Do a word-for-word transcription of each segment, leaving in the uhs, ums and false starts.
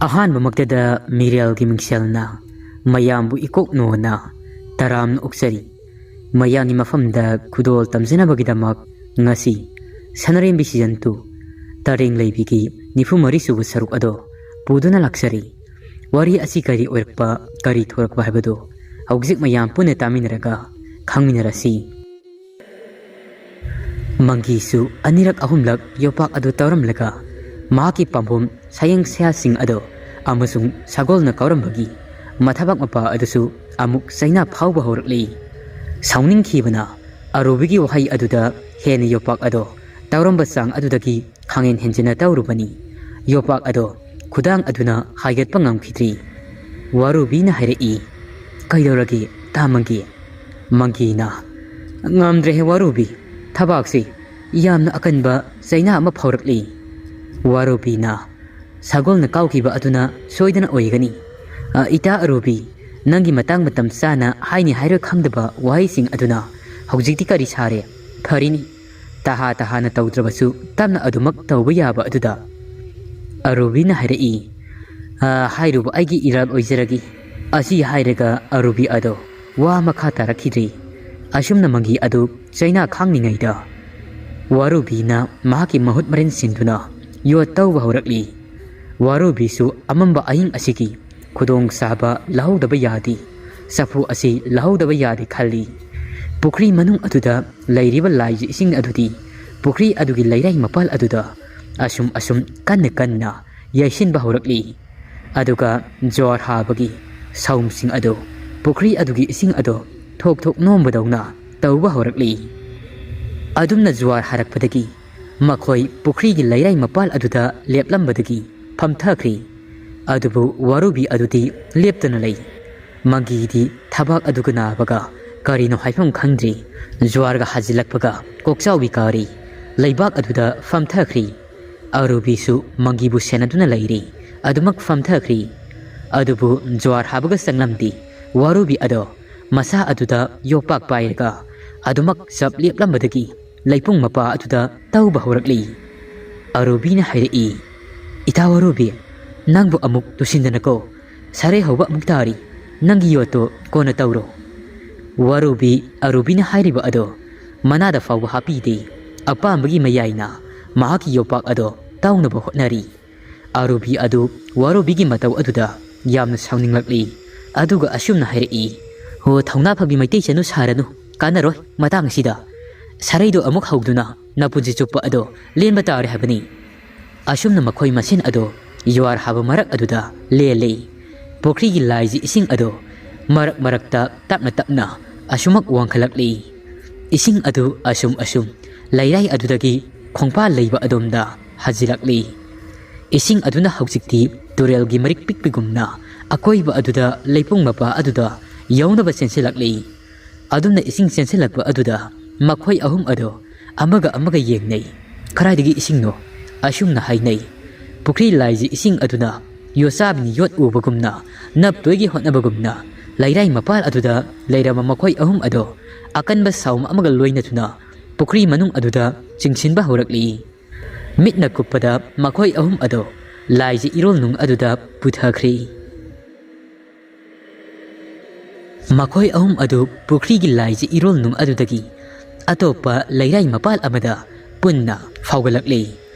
ꯑꯍꯥꯟꯕꯃꯛꯇꯗ ꯃꯤꯔꯦꯜꯒꯤ ꯃꯤꯡꯁꯦꯜꯅ ꯃꯌꯥꯝꯕꯨ ꯏꯀꯣꯛ ꯅꯣꯟꯅ ꯇꯔꯥꯝꯅ ꯑꯣꯛꯆꯔꯤ꯫ ꯃꯌꯥꯝꯒꯤ ꯃꯐꯝꯗ ꯈꯨꯗꯣꯜ ꯇꯝꯖꯅꯕꯒꯤꯗꯃꯛ ꯉꯁꯤ ꯁꯅꯔꯦꯝꯕꯤ season two ꯇꯔꯦꯡ ꯂꯩꯕꯤꯒꯤ ꯅꯤꯐꯨ ꯃꯔꯤ ꯁꯨꯕ ꯁꯔꯨꯛ ꯑꯗꯣ ꯄꯨꯗꯨꯅ ꯂꯥꯛꯆꯔꯤ꯫ ꯋꯥꯔꯤ ꯑꯁꯤ ꯀꯔꯤ ꯑꯣꯏꯔꯛꯄ, ꯀꯔꯤ ꯊꯣꯔꯛꯄ ꯍꯥꯏꯕꯗꯨ ꯍꯧꯖꯤꯛ ꯃꯌꯥꯝ ꯄꯨꯟꯅ ꯇꯥꯃꯤꯟꯅꯔꯒ ꯈꯪꯃꯤꯟꯅꯔꯁꯤ꯫ ꯃꯪꯒꯤꯁꯨ ꯑꯅꯤꯔꯛ ꯑꯍꯨꯝꯂꯛ ꯌꯣꯄꯥꯛ ꯑꯗꯨ ꯇꯧꯔꯝꯂꯒ ꯃꯍꯥꯛꯀꯤ ꯄꯥꯝꯕꯣꯝ ꯁꯌꯦꯡ ꯁꯌꯥꯁꯤꯡ ꯑꯗꯣ ꯑꯃꯁꯨꯡ ꯁꯒꯣꯜꯅ ꯀꯧꯔꯝꯕꯒꯤ ꯃꯊꯕꯥꯛ ꯃꯄꯥ ꯑꯗꯨꯁꯨ ꯑꯃꯨꯛ ꯆꯩꯅꯥ ꯐꯥꯎꯕ ꯍꯧꯔꯛꯂꯤ꯫ ꯁꯥꯎꯅꯤꯡꯈꯤꯕꯅ ꯑꯔꯨꯕꯤꯒꯤ ꯋꯥꯍꯩ ꯑꯗꯨꯗ ꯍꯦꯟꯅ ꯌꯣꯄꯥꯛ ꯑꯗꯣ ꯇꯧꯔꯝꯕ ꯆꯥꯡ ꯑꯗꯨꯗꯒꯤ ꯈꯥꯡꯍꯦꯟ ꯍꯦꯟꯖꯤꯟꯅ ꯇꯧꯔꯨꯕꯅꯤ꯫ ꯌꯣꯄꯥꯛ ꯑꯗꯣ ꯈꯨꯗꯥꯡ ꯑꯗꯨꯅ ꯍꯥꯏꯒꯠꯄ ꯉꯝꯈꯤꯗ꯭ꯔꯤ꯫ ꯋꯥꯔꯨꯕꯤꯅ ꯍꯥꯏꯔꯛꯏ, "ꯀꯩꯗꯧꯔꯒꯦ, ꯇꯥ ꯃꯪꯒꯤ?" ꯃꯪꯒꯤꯅ, "ꯉꯝꯗ꯭ꯔꯦꯍꯦ ꯋꯥꯔꯨꯕꯤ, ꯊꯕꯥꯛꯁꯤ ꯌꯥꯝꯅ ꯑꯀꯟꯕ ꯆꯩꯅꯥ ꯑꯃ ꯐꯥꯎꯔꯛꯂꯤ꯫" ꯋꯥꯔꯨꯕꯤꯅ, "ꯁꯒꯣꯜꯅ ꯀꯥꯎꯈꯤꯕ ꯑꯗꯨꯅ ꯁꯣꯏꯗꯅ ꯑꯣꯏꯒꯅꯤ꯫ ꯑ, ꯏꯇꯥ ꯑꯔꯨꯕꯤ, ꯅꯪꯒꯤ ꯃꯇꯥꯡ ꯃꯇꯝ ꯆꯥꯅ ꯍꯥꯏꯅꯤ ꯍꯥꯏꯔꯣꯏ ꯈꯪꯗꯕ ꯋꯥꯍꯩꯁꯤꯡ ꯑꯗꯨꯅ ꯍꯧꯖꯤꯛꯇꯤ ꯀꯔꯤ ꯁꯥꯔꯦ? ꯐꯔꯤꯅꯤ, ꯇꯍꯥ ꯇꯍꯥꯅ ꯇꯧꯗ꯭ꯔꯕꯁꯨ ꯇꯞꯅ ꯑꯗꯨꯃꯛ ꯇꯧꯕ ꯌꯥꯕ ꯑꯗꯨꯗ?" ꯑꯔꯨꯕꯤꯅ ꯍꯥꯏꯔꯛꯏ, "ꯑ, ꯍꯥꯏꯔꯨꯕ ꯑꯩꯒꯤ ꯏꯔꯥꯜ ꯑꯣꯏꯖꯔꯒꯦ꯫" ꯑꯁꯤ ꯍꯥꯏꯔꯒ ꯑꯔꯨꯕꯤ ꯑꯗꯣ ꯋꯥ ꯃꯈꯥ ꯇꯥꯔꯛꯈꯤꯗ꯭ꯔꯤ꯫ ꯑꯁꯨꯝꯅ ꯃꯪꯒꯤ ꯑꯗꯨ ꯆꯩꯅꯥ ꯈꯥꯡꯂꯤꯉꯩꯗ ꯋꯥꯔꯨꯕꯤꯅ ꯃꯍꯥꯛꯀꯤ ꯃꯍꯨꯠ ꯃꯔꯤꯟ ꯁꯤꯟꯗꯨꯅ ꯌꯣꯠ ꯇꯧꯕ ꯍꯧꯔꯛꯂꯤ꯫ ꯋꯥꯔꯨꯕꯤꯁꯨ ꯑꯃꯝꯕ ꯑꯍꯤꯡ ꯑꯁꯤꯒꯤ ꯈꯨꯗꯣꯡꯆꯥꯕ ꯂꯧꯍꯧꯗꯕ ꯌꯥꯗꯦ, ꯆꯐꯨ ꯑꯁꯤ ꯂꯧꯍꯧꯗꯕ ꯌꯥꯗꯦ ꯈꯜꯂꯤ꯫ ꯄꯨꯈ꯭ꯔꯤ ꯃꯅꯨꯡ ꯑꯗꯨꯗ ꯂꯩꯔꯤꯕ ꯂꯥꯏꯒꯤ ꯏꯁꯤꯡ ꯑꯗꯨꯗꯤ ꯄꯨꯈ꯭ꯔꯤ ꯑꯗꯨꯒꯤ ꯂꯩꯔꯥꯏ ꯃꯄꯥꯜ ꯑꯗꯨꯗ ꯑꯁꯨꯝ ꯑꯁꯨꯝ ꯀꯟꯅ ꯀꯟꯅ ꯌꯩꯁꯤꯟꯕ ꯍꯧꯔꯛꯂꯤ꯫ ꯑꯗꯨꯒ ꯖ꯭ꯋꯥꯔ ꯍꯥꯕꯒꯤ ꯁꯥꯎꯝꯁꯤꯡ ꯑꯗꯨ ꯄꯨꯈ꯭ꯔꯤ ꯑꯗꯨꯒꯤ ꯏꯁꯤꯡ ꯑꯗꯨ ꯊꯣꯛ ꯊꯣꯛ ꯅꯣꯝꯕꯗꯧꯅ ꯇꯧꯕ ꯍꯧꯔꯛꯂꯤ꯫ ꯑꯗꯨꯝꯅ ꯖ꯭ꯋꯥꯔ ꯍꯥꯔꯛꯄꯗꯒꯤ ꯃꯈꯣꯏ ꯄꯨꯈ꯭ꯔꯤꯒꯤ ꯂꯩꯔꯥꯏ ꯃꯄꯥꯜ ꯑꯗꯨꯗ ꯂꯦꯞꯂꯝꯕꯗꯒꯤ ꯐꯝꯊꯈ꯭ꯔꯤ꯫ ꯑꯗꯨꯕꯨ ꯋꯥꯔꯨꯕꯤ ꯑꯗꯨꯗꯤ ꯂꯦꯞꯇꯅ ꯂꯩ꯫ ꯃꯪꯒꯤꯗꯤ ꯊꯕꯥꯛ ꯑꯗꯨꯒ ꯅꯥꯕꯒ ꯀꯔꯤꯅꯣ ꯍꯥꯏꯐꯝ ꯈꯪꯗ꯭ꯔꯤ꯫ ꯖ꯭ꯋꯥꯔꯒ ꯍꯥꯖꯤꯜꯂꯛꯄꯒ ꯀꯣꯛꯆꯥꯎꯕꯤ ꯀꯥꯔꯤ꯫ ꯂꯩꯕꯥꯛ ꯑꯗꯨꯗ ꯐꯝꯊꯈ꯭ꯔꯤ꯫ ꯑꯔꯨꯕꯤꯁꯨ ꯃꯪꯒꯤꯕꯨ ꯁꯦꯟꯅꯗꯨꯅ ꯂꯩꯔꯤ꯫ ꯑꯗꯨꯃꯛ ꯐꯝꯊꯈ꯭ꯔꯤ꯫ ꯑꯗꯨꯕꯨ ꯖ꯭ꯋꯥꯔ ꯍꯥꯕꯒ ꯆꯪꯂꯝꯗꯦ꯫ ꯋꯥꯔꯨꯕꯤ ꯑꯗꯣ ꯃꯁꯥ ꯑꯗꯨꯗ ꯌꯣꯄꯥꯛ ꯄꯥꯏꯔꯒ ꯑꯗꯨꯃꯛ ꯆꯞ ꯂꯦꯞꯂꯝꯕꯗꯒꯤ ꯂꯩꯄꯨꯡ ꯃꯄꯥ ꯑꯗꯨꯗ ꯇꯧꯕ ꯍꯧꯔꯛꯂꯤ꯫ ꯑꯔꯨꯕꯤꯅ ꯍꯥꯏꯔꯛꯏ, "ꯏꯇꯥ ꯋꯥꯔꯨꯕꯤ, "ꯅꯪꯕꯨ ꯑꯃꯨꯛ ꯇꯨꯁꯤꯟꯗꯅꯀꯣ, ꯁꯥꯔꯩ ꯍꯧꯕ ꯑꯃꯨꯛ ꯇꯥꯔꯤ꯫ ꯅꯪꯒꯤ ꯌꯣꯠꯇꯣ ꯀꯣꯟꯅ ꯇꯧꯔꯣ"꯫ ꯋꯥꯔꯨꯕꯤ ꯑꯔꯨꯕꯤꯅ ꯍꯥꯏꯔꯤꯕ ꯑꯗꯣ ꯃꯅꯥꯗ ꯐꯥꯎꯕ ꯍꯥꯞꯄꯤꯗꯦ꯫ ꯑꯄꯥꯝꯕꯒꯤ ꯃꯌꯥꯏꯅ ꯃꯍꯥꯛꯀꯤ ꯌꯣꯄꯥꯛ ꯑꯗꯣ ꯇꯥꯎꯅꯕ ꯍꯣꯠꯅꯔꯤ꯫ ꯑꯔꯨꯕꯤ ꯑꯗꯨ ꯋꯥꯔꯨꯕꯤꯒꯤ ꯃꯇꯧ ꯑꯗꯨꯗ ꯌꯥꯝꯅ ꯁꯥꯎꯅꯤꯡꯂꯛꯂꯤ꯫ ꯑꯗꯨꯒ ꯑꯁꯨꯝꯅ ꯍꯥꯏꯔꯛꯏ, "ꯍꯣ, ꯊꯧꯅꯥ ꯐꯕꯤ ꯃꯩꯇꯩ ꯆꯅꯨ ꯁꯥꯔꯅꯨ, ꯀꯥꯟꯅꯔꯣꯏ꯫ ꯃꯇꯥꯡ ꯑꯁꯤꯗ ꯁꯥꯔꯩꯗꯣ ꯑꯃꯨꯛ ꯍꯧꯗꯨꯅ ꯅꯄꯨꯟꯁꯤ ꯆꯨꯞꯄ ꯑꯗꯣ ꯂꯦꯟꯕ ꯇꯥꯔꯦ ꯍꯥꯏꯕꯅꯤ"꯫ ꯑꯁꯨꯝꯅ ꯃꯈꯣꯏ ꯃꯁꯦꯟ ꯑꯗꯣ ꯌꯨꯍꯥꯔ ꯍꯥꯕ ꯃꯔꯛ ꯑꯗꯨꯗ ꯂꯦꯜꯂꯤ꯫ ꯄꯨꯈ꯭ꯔꯤꯒꯤ ꯂꯥꯏꯒꯤ ꯏꯁꯤꯡ ꯑꯗꯣ ꯃꯔꯛ ꯃꯔꯛꯇ ꯇꯞꯅ ꯇꯞꯅ ꯑꯁꯨꯃꯛ ꯋꯥꯡꯈꯠꯂꯛꯂꯤ꯫ ꯏꯁꯤꯡ ꯑꯗꯨ ꯑꯁꯨꯝ ꯑꯁꯨꯝ ꯂꯩꯔꯥꯏ ꯑꯗꯨꯗꯒꯤ ꯈꯣꯡꯕꯥꯜ ꯂꯩꯕ ꯑꯗꯣꯝꯗ ꯍꯟꯖꯤꯜꯂꯛꯂꯤ꯫ ꯏꯁꯤꯡ ꯑꯗꯨꯅ ꯍꯧꯖꯤꯛꯇꯤ ꯇꯨꯔꯦꯜꯒꯤ ꯃꯔꯤꯛ ꯄꯤꯛꯄꯒꯨꯝꯅ ꯑꯀꯣꯏꯕ ꯑꯗꯨꯗ ꯂꯩꯄꯨꯡ ꯃꯄꯥ ꯑꯗꯨꯗ ꯌꯧꯅꯕ ꯆꯦꯟꯁꯤꯜꯂꯛꯂꯤ꯫ ꯑꯗꯨꯝꯅ ꯏꯁꯤꯡ ꯆꯦꯟꯁꯤꯜꯂꯛꯄ ꯑꯗꯨꯗ ꯃꯈꯣꯏ ꯑꯍꯨꯝ ꯑꯗꯣ ꯑꯃꯒ ꯑꯃꯒ ꯌꯦꯡꯅꯩ꯫ "ꯀꯗꯥꯏꯗꯒꯤ ꯏꯁꯤꯡꯅꯣ?" ꯑꯁꯨꯝꯅ ꯍꯥꯏꯅꯩ꯫ ꯄꯨꯈ꯭ꯔꯤ ꯂꯥꯏꯒꯤ ꯏꯁꯤꯡ ꯑꯗꯨꯅ ꯌꯣꯠꯆꯥꯕꯤꯅ ꯌꯣꯠ ꯎꯕꯒꯨꯝꯅ, ꯅꯞꯇꯣꯏꯒꯤ ꯍꯣꯠꯅꯕꯒꯨꯝꯅ, ꯂꯩꯔꯥꯏ ꯃꯄꯥꯜ ꯑꯗꯨꯗ ꯂꯩꯔꯝꯕ ꯃꯈꯣꯏ ꯑꯍꯨꯝ ꯑꯗꯣ ꯑꯀꯟꯕ ꯁꯥꯎꯝ ꯑꯃꯒ ꯂꯣꯏꯅꯗꯨꯅ ꯄꯨꯈ꯭ꯔꯤ ꯃꯅꯨꯡ ꯑꯗꯨꯗ ꯆꯤꯡꯁꯤꯟꯕ ꯍꯧꯔꯛꯂꯤ꯫ ꯃꯤꯠꯅ ꯀꯨꯞꯄꯗ ꯃꯈꯣꯏ ꯑꯍꯨꯝ ꯑꯗꯣ ꯂꯥꯏꯒꯤ ꯏꯔꯣꯜꯅꯨꯡ ꯑꯗꯨꯗ ꯄꯨꯊꯈ꯭ꯔꯤ꯫ ꯃꯈꯣꯏ ꯑꯍꯨꯝ ꯑꯗꯨ ꯄꯨꯈ꯭ꯔꯤꯒꯤ ꯂꯥꯏꯒꯤ ꯏꯔꯣꯜꯅꯨꯡ ꯑꯗꯨꯗꯒꯤ ꯑꯇꯣꯞꯄ ꯂꯩꯔꯥꯏ ꯃꯄꯥꯜ ꯑꯃꯗ ꯄꯨꯟꯅ ꯐꯥꯎꯒꯠꯂꯛꯂꯤ꯫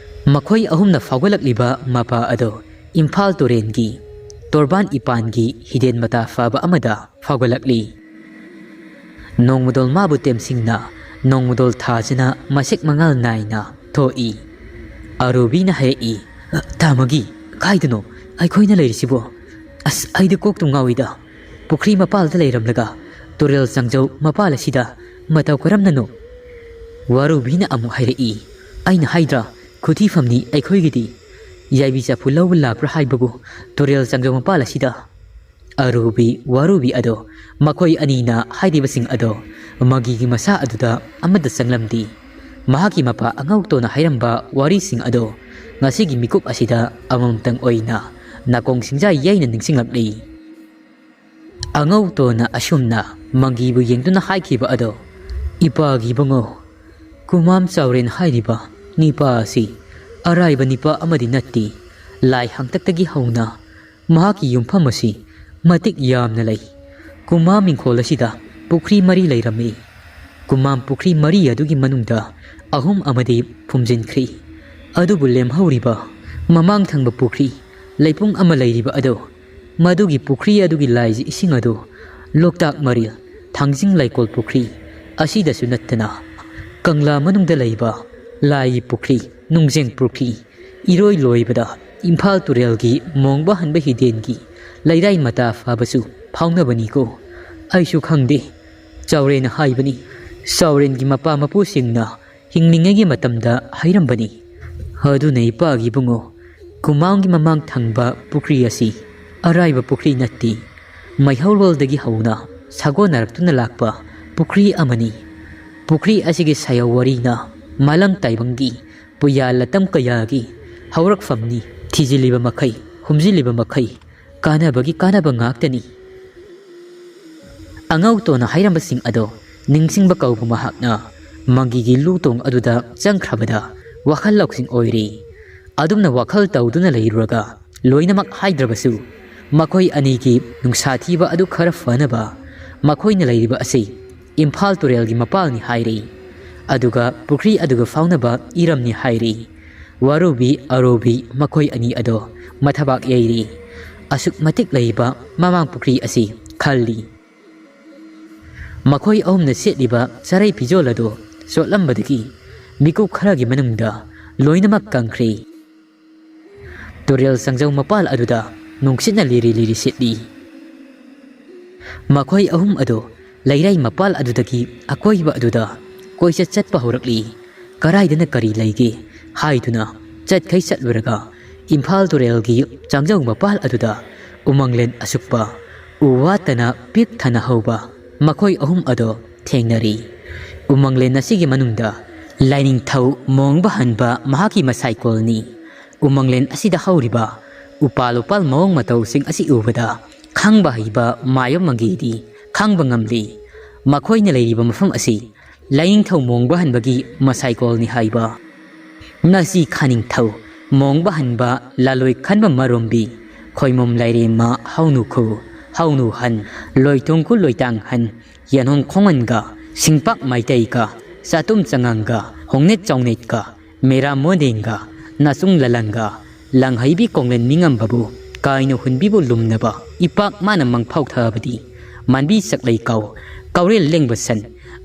ꯃꯈꯣꯏ ꯑꯍꯨꯝꯅ ꯐꯥꯎꯒꯠꯂꯛꯂꯤꯕ ꯃꯄꯥ ꯑꯗꯣ ꯏꯝꯐꯥꯜ ꯇꯨꯔꯦꯟꯒꯤ ꯇꯣꯔꯕꯥꯟ ꯏꯄꯥꯟꯒꯤ ꯍꯤꯗꯦꯟ ꯃꯇꯥ ꯐꯕ ꯑꯃꯗ ꯐꯥꯎꯒꯠꯂꯛꯂꯤ꯫ ꯅꯣꯡꯃꯗꯣꯜ ꯃꯥꯕꯨ ꯇꯦꯝꯁꯤꯡꯅ ꯅꯣꯡꯃꯗꯣꯜ ꯊꯥꯁꯤꯅ ꯃꯁꯦꯛ ꯃꯉꯥꯜ ꯅꯥꯏꯅ ꯊꯣꯛꯏ꯫ ꯑꯔꯨꯕꯤꯅ ꯍꯥꯏꯔꯛꯏ, "ꯇꯥꯃꯒꯤ, ꯀꯥꯏꯗꯅꯣ ꯑꯩꯈꯣꯏꯅ ꯂꯩꯔꯤꯁꯤꯕꯣ? ꯑꯁ, ꯑꯩꯗꯤ ꯀꯣꯛꯇꯨꯝ ꯉꯥꯎꯏꯗ꯫ ꯄꯨꯈ꯭ꯔꯤ ꯃꯄꯥꯜꯗ ꯂꯩꯔꯝꯂꯒ ꯇꯨꯔꯦꯜ ꯆꯥꯡꯖꯧ ꯃꯄꯥꯜ ꯑꯁꯤꯗ ꯃꯇꯧ ꯀꯔꯝꯅꯅꯣ?" ꯋꯥꯔꯨꯕꯤꯅ ꯑꯃꯨꯛ ꯍꯥꯏꯔꯛꯏ, "ꯑꯩꯅ ꯍꯥꯏꯗ꯭ꯔꯥ, ꯈꯨꯊꯤꯐꯝꯅꯤ ꯑꯩꯈꯣꯏꯒꯤꯗꯤ꯫ ꯌꯥꯏꯕꯤ ꯆꯐꯨ ꯂꯧꯕ ꯂꯥꯛꯄ꯭ꯔꯥ ꯍꯥꯏꯕꯕꯨ ꯇꯨꯔꯦꯜ ꯆꯥꯡꯖꯧ ꯃꯄꯥꯜ ꯑꯁꯤꯗ?" ꯑꯔꯨꯕꯤ ꯋꯥꯔꯨꯕꯤ ꯑꯗꯣ ꯃꯈꯣꯏ ꯑꯅꯤꯅ ꯍꯥꯏꯔꯤꯕꯁꯤꯡ ꯑꯗꯣ ꯃꯪꯒꯤꯒꯤ ꯃꯁꯥ ꯑꯗꯨꯗ ꯑꯃꯠꯇ ꯆꯪꯂꯝꯗꯦ꯫ ꯃꯍꯥꯛꯀꯤ ꯃꯄꯥ ꯑꯉꯧꯇꯣꯟꯅ ꯍꯥꯏꯔꯝꯕ ꯋꯥꯔꯤꯁꯤꯡ ꯑꯗꯣ ꯉꯁꯤꯒꯤ ꯃꯤꯀꯨꯞ ꯑꯁꯤꯗ ꯑꯃꯃꯝꯇꯪ ꯑꯣꯏꯅ ꯅꯥꯀꯣꯡ ꯁꯤꯡꯖꯥ ꯌꯩꯅ ꯅꯤꯡꯁꯤꯡꯂꯛꯂꯤ꯫ ꯑꯉꯧꯇꯣꯟꯅ ꯑꯁꯨꯝꯅ ꯃꯪꯒꯤꯕꯨ ꯌꯦꯡꯗꯨꯅ ꯍꯥꯏꯈꯤꯕ ꯑꯗꯣ, "ꯏꯄꯥꯒꯤ ꯏꯕꯨꯡꯉꯣ, ꯀꯨꯃꯥꯝ ꯆꯥꯎꯔꯦꯟ ꯍꯥꯏꯔꯤꯕ ꯅꯤꯄꯥ ꯑꯁꯤ ꯑꯔꯥꯏꯕ ꯅꯤꯄꯥ ꯑꯃꯗꯤ ꯅꯠꯇꯦ꯫ ꯂꯥꯏ ꯍꯥꯡꯇꯛꯇꯒꯤ ꯍꯧꯅ ꯃꯍꯥꯛꯀꯤ ꯌꯨꯝꯐꯝ ꯑꯁꯤ ꯃꯇꯤꯛ ꯌꯥꯝꯅ ꯂꯩ꯫ ꯀꯨꯃꯥꯝ ꯏꯪꯈꯣꯜ ꯑꯁꯤꯗ ꯄꯨꯈ꯭ꯔꯤ ꯃꯔꯤ ꯂꯩꯔꯝꯃꯤ꯫ ꯀꯨꯃꯥꯝ ꯄꯨꯈ꯭ꯔꯤ ꯃꯔꯤ ꯑꯗꯨꯒꯤ ꯃꯅꯨꯡꯗ ꯑꯍꯨꯝ ꯑꯃꯗꯤ ꯐꯨꯝꯖꯤꯟꯈ꯭ꯔꯤ꯫ ꯑꯗꯨꯕꯨ ꯂꯦꯝꯍꯧꯔꯤꯕ ꯃꯃꯥꯡ ꯊꯪꯕ ꯄꯨꯈ꯭ꯔꯤ ꯂꯩꯄꯨꯡ ꯑꯃ ꯂꯩꯔꯤꯕ ꯑꯗꯨ, ꯃꯗꯨꯒꯤ ꯄꯨꯈ꯭ꯔꯤ ꯑꯗꯨꯒꯤ ꯂꯥꯏꯒꯤ ꯏꯁꯤꯡ ꯑꯗꯨ ꯂꯣꯛꯇꯥꯛ ꯃꯔꯤꯜ, ꯊꯥꯡꯖꯤꯡ ꯂꯩꯀꯣꯜ ꯄꯨꯈ꯭ꯔꯤ ꯑꯁꯤꯗꯁꯨ ꯅꯠꯇꯅ, ꯀꯪꯂꯥ ꯃꯅꯨꯡꯗ ꯂꯩꯕ ꯂꯥꯏꯒꯤ ꯄꯨꯈ꯭ꯔꯤ, ꯅꯨꯡꯖꯦꯡ ꯄꯨꯈ꯭ꯔꯤ, ꯏꯔꯣꯏ ꯂꯣꯏꯕꯗ ꯏꯝꯐꯥꯜ ꯇꯨꯔꯦꯜꯒꯤ ꯃꯣꯡꯕ ꯍꯟꯕ ꯍꯤꯗꯦꯟꯒꯤ ꯂꯩꯔꯥꯏ ꯃꯇꯥ ꯐꯥꯕꯁꯨ ꯐꯥꯎꯅꯕꯅꯤꯀꯣ꯫ ꯑꯩꯁꯨ ꯈꯪꯗꯦ꯫ ꯆꯥꯎꯔꯦꯟꯅ ꯍꯥꯏꯕꯅꯤ꯫ ꯆꯥꯎꯔꯦꯟꯒꯤ ꯃꯄꯥ ꯃꯄꯨꯁꯤꯡꯅ ꯍꯤꯡꯂꯤꯉꯩꯒꯤ ꯃꯇꯝꯗ ꯍꯥꯏꯔꯝꯕꯅꯤ꯫ ꯑꯗꯨꯅ ꯏꯄꯥꯒꯤ ꯏꯕꯨꯡꯉꯣ, ꯀꯨꯃꯥꯝꯒꯤ ꯃꯃꯥꯡ ꯊꯪꯕ ꯄꯨꯈ꯭ꯔꯤ ꯑꯁꯤ ꯑꯔꯥꯏꯕ ꯄꯨꯈ꯭ꯔꯤ ꯅꯠꯇꯦ꯫ ꯃꯩꯍꯧꯔꯣꯜꯗꯒꯤ ꯍꯧꯅ ꯁꯥꯒꯣꯟꯅꯔꯛꯇꯨꯅ ꯂꯥꯛꯄ ꯄꯨꯈ꯭ꯔꯤ ꯑꯃꯅꯤ꯫ ꯄꯨꯈ꯭ꯔꯤ ꯑꯁꯤꯒꯤ ꯁꯥꯌꯧ ꯋꯥꯔꯤꯅ ꯃꯥꯂꯪ ꯇꯥꯏꯕꯪꯒꯤ ꯄꯨꯌꯥ ꯂꯇꯝ ꯀꯌꯥꯒꯤ ꯍꯧꯔꯛꯐꯝꯅꯤ꯫ ꯊꯤꯖꯤꯜꯂꯤꯕ ꯃꯈꯩ, ꯍꯨꯝꯖꯤꯜꯂꯤꯕ ꯃꯈꯩ ꯀꯥꯟꯅꯕꯒꯤ ꯀꯥꯟꯅꯕ ꯉꯥꯛꯇꯅꯤ꯫ ꯑꯉꯧꯇꯣꯟꯅ ꯍꯥꯏꯔꯝꯕꯁꯤꯡ ꯑꯗꯣ ꯅꯤꯡꯁꯤꯡꯕ ꯀꯧꯕ ꯃꯍꯥꯛꯅ ꯃꯪꯒꯤꯒꯤ ꯂꯨꯇꯣꯡ ꯑꯗꯨꯗ ꯆꯪꯈ꯭ꯔꯕꯗ ꯋꯥꯈꯜ ꯂꯧꯁꯤꯡ ꯑꯣꯏꯔꯦ꯫ ꯑꯗꯨꯝꯅ ꯋꯥꯈꯜ ꯇꯧꯗꯨꯅ ꯂꯩꯔꯨꯔꯒ ꯂꯣꯏꯅꯃꯛ ꯍꯥꯏꯗ꯭ꯔꯕꯁꯨ ꯃꯈꯣꯏ ꯑꯅꯤꯒꯤ ꯅꯨꯡꯁꯥ ꯊꯤꯕ ꯑꯗꯨ ꯈꯔ ꯐꯅꯕ ꯃꯈꯣꯏꯅ ꯂꯩꯔꯤꯕ ꯑꯁꯤ ꯏꯝꯐꯥꯜ ꯇꯨꯔꯦꯜꯒꯤ ꯃꯄꯥꯜꯅꯤ ꯍꯥꯏꯔꯤ꯫ ꯑꯗꯨꯒ ꯄꯨꯈ꯭ꯔꯤ ꯑꯗꯨꯒ ꯐꯥꯎꯅꯕ ꯏꯔꯝꯅꯤ ꯍꯥꯏꯔꯤ꯫ ꯋꯥꯔꯧꯕꯤ ꯑꯔꯧꯕꯤ ꯃꯈꯣꯏ ꯑꯅꯤ ꯑꯗꯣ ꯃꯊꯕꯥꯛ ꯌꯩꯔꯤ꯫ ꯑꯁꯨꯛ ꯃꯇꯤꯛ ꯂꯩꯕ ꯃꯃꯥꯡ ꯄꯨꯈ꯭ꯔꯤ ꯑꯁꯤ ꯈꯜꯂꯤ꯫ ꯃꯈꯣꯏ ꯑꯍꯨꯝꯅ ꯁꯦꯠꯂꯤꯕ ꯆꯔꯩ ꯐꯤꯖꯣꯜ ꯑꯗꯨ ꯆꯣꯠꯂꯝꯕꯗꯒꯤ ꯃꯤꯀꯨꯞ ꯈꯔꯒꯤ ꯃꯅꯨꯡꯗ ꯂꯣꯏꯅꯃꯛ ꯀꯪꯈ꯭ꯔꯦ꯫ ꯇꯨꯔꯦꯜ ꯆꯪꯖꯧ ꯃꯄꯥꯜ ꯑꯗꯨꯗ ꯅꯨꯡꯁꯤꯠꯅ ꯂꯤꯔꯤ ꯂꯤꯔꯤ ꯁꯤꯠꯂꯤ꯫ ꯃꯈꯣꯏ ꯑꯍꯨꯝ ꯑꯗꯨ ꯂꯩꯔꯥꯏ ꯃꯄꯥꯜ ꯑꯗꯨꯗꯒꯤ ꯑꯀꯣꯏꯕ ꯑꯗꯨꯗ ꯀꯣꯏꯆꯠ ꯆꯠꯄ ꯍꯧꯔꯛꯂꯤ꯫ ꯀꯔꯥꯏꯗꯅ ꯀꯔꯤ ꯂꯩꯒꯦ ꯍꯥꯏꯗꯨꯅ ꯆꯠꯈꯩ ꯆꯠꯂꯨꯔꯒ ꯏꯝꯐꯥꯜ ꯇꯨꯔꯦꯜꯒꯤ ꯆꯪꯖꯧ ꯃꯄꯥꯜ ꯑꯗꯨꯗ ꯎꯃꯪꯂꯦꯟ ꯑꯁꯨꯛꯄ ꯎ ꯋꯥꯇꯅ ꯄꯤꯛ ꯊꯟꯅ ꯍꯧꯕ ꯃꯈꯣꯏ ꯑꯍꯨꯝ ꯑꯗꯣ ꯊꯦꯡꯅꯔꯤ꯫ ꯎꯃꯪꯂꯦꯟ ꯑꯁꯤꯒꯤ ꯃꯅꯨꯡꯗ ꯂꯥꯏꯅꯤꯡꯊꯧ ꯃꯣꯡꯕ ꯍꯟꯕ ꯃꯍꯥꯛꯀꯤ ꯃꯁꯥꯏꯀꯣꯜꯅꯤ꯫ ꯎꯃꯪꯂꯦꯟ ꯑꯁꯤꯗ ꯍꯧꯔꯤꯕ ꯎꯄꯥꯜ ꯎꯄꯥꯜ ꯃꯑꯣꯡ ꯃꯇꯧꯁꯤꯡ ꯑꯁꯤ ꯎꯕꯗ ꯈꯪꯕ ꯍꯩꯕ ꯃꯥꯏꯕ ꯃꯪꯒꯤꯗꯤ ꯈꯪꯕ ꯉꯝꯂꯤ꯫ ꯃꯈꯣꯏꯅ ꯂꯩꯔꯤꯕ ꯃꯐꯝ ꯑꯁꯤ ꯂꯥꯏꯅꯤꯡꯊꯧ ꯃꯣꯡꯕ ꯍꯟꯕꯒꯤ ꯃꯁꯥꯏꯀꯣꯜꯅꯤ ꯍꯥꯏꯕ꯫ ꯉꯁꯤ ꯈꯥꯅꯤꯡꯊꯧ ꯃꯣꯡꯕ ꯍꯟꯕ ꯂꯥꯂꯣꯏ ꯈꯟꯕ ꯃꯔꯣꯝꯕꯤ, ꯈꯣꯏꯃꯣꯝ ꯂꯥꯏꯔꯦꯝꯃ ꯍꯧꯅꯨ ꯈꯨ, ꯍꯧꯅꯨ ꯍꯟ, ꯂꯣꯏꯊꯣꯡ ꯈꯨ ꯂꯣꯏꯇꯥꯡ ꯍꯟ, ꯌꯦꯟꯍꯣꯡ ꯈꯣꯡꯍꯟꯒ, ꯁꯤꯡꯄꯥꯛ ꯃꯥꯏꯇꯩꯒ, ꯆꯥꯇꯨꯝ ꯆꯉꯥꯡꯒ, ꯍꯣꯡꯅꯦꯠ ꯆꯥꯎꯅꯦꯠꯀ, ꯃꯦꯔꯥ ꯃꯣꯗꯦꯡꯒ, ꯅꯥꯆꯨꯡ ꯂꯂꯪꯒ, ꯂꯪꯍꯩꯕꯤ ꯀꯣꯡꯂꯦꯟ ꯃꯤꯉꯝꯕꯕꯨ, ꯀꯥꯏꯅ ꯍꯨꯟꯕꯤꯕꯨ ꯂꯨꯝꯅꯕ, ꯏꯄꯥꯛ ꯃꯥꯅ ꯃꯪꯐꯥꯎ ꯊꯕꯗꯤ, ꯃꯥꯟꯕꯤ ꯆꯥꯛꯂꯩ ꯀꯥꯎ, ꯀꯥꯎꯔꯦꯜ ꯂꯦꯡꯕ ꯁꯟ,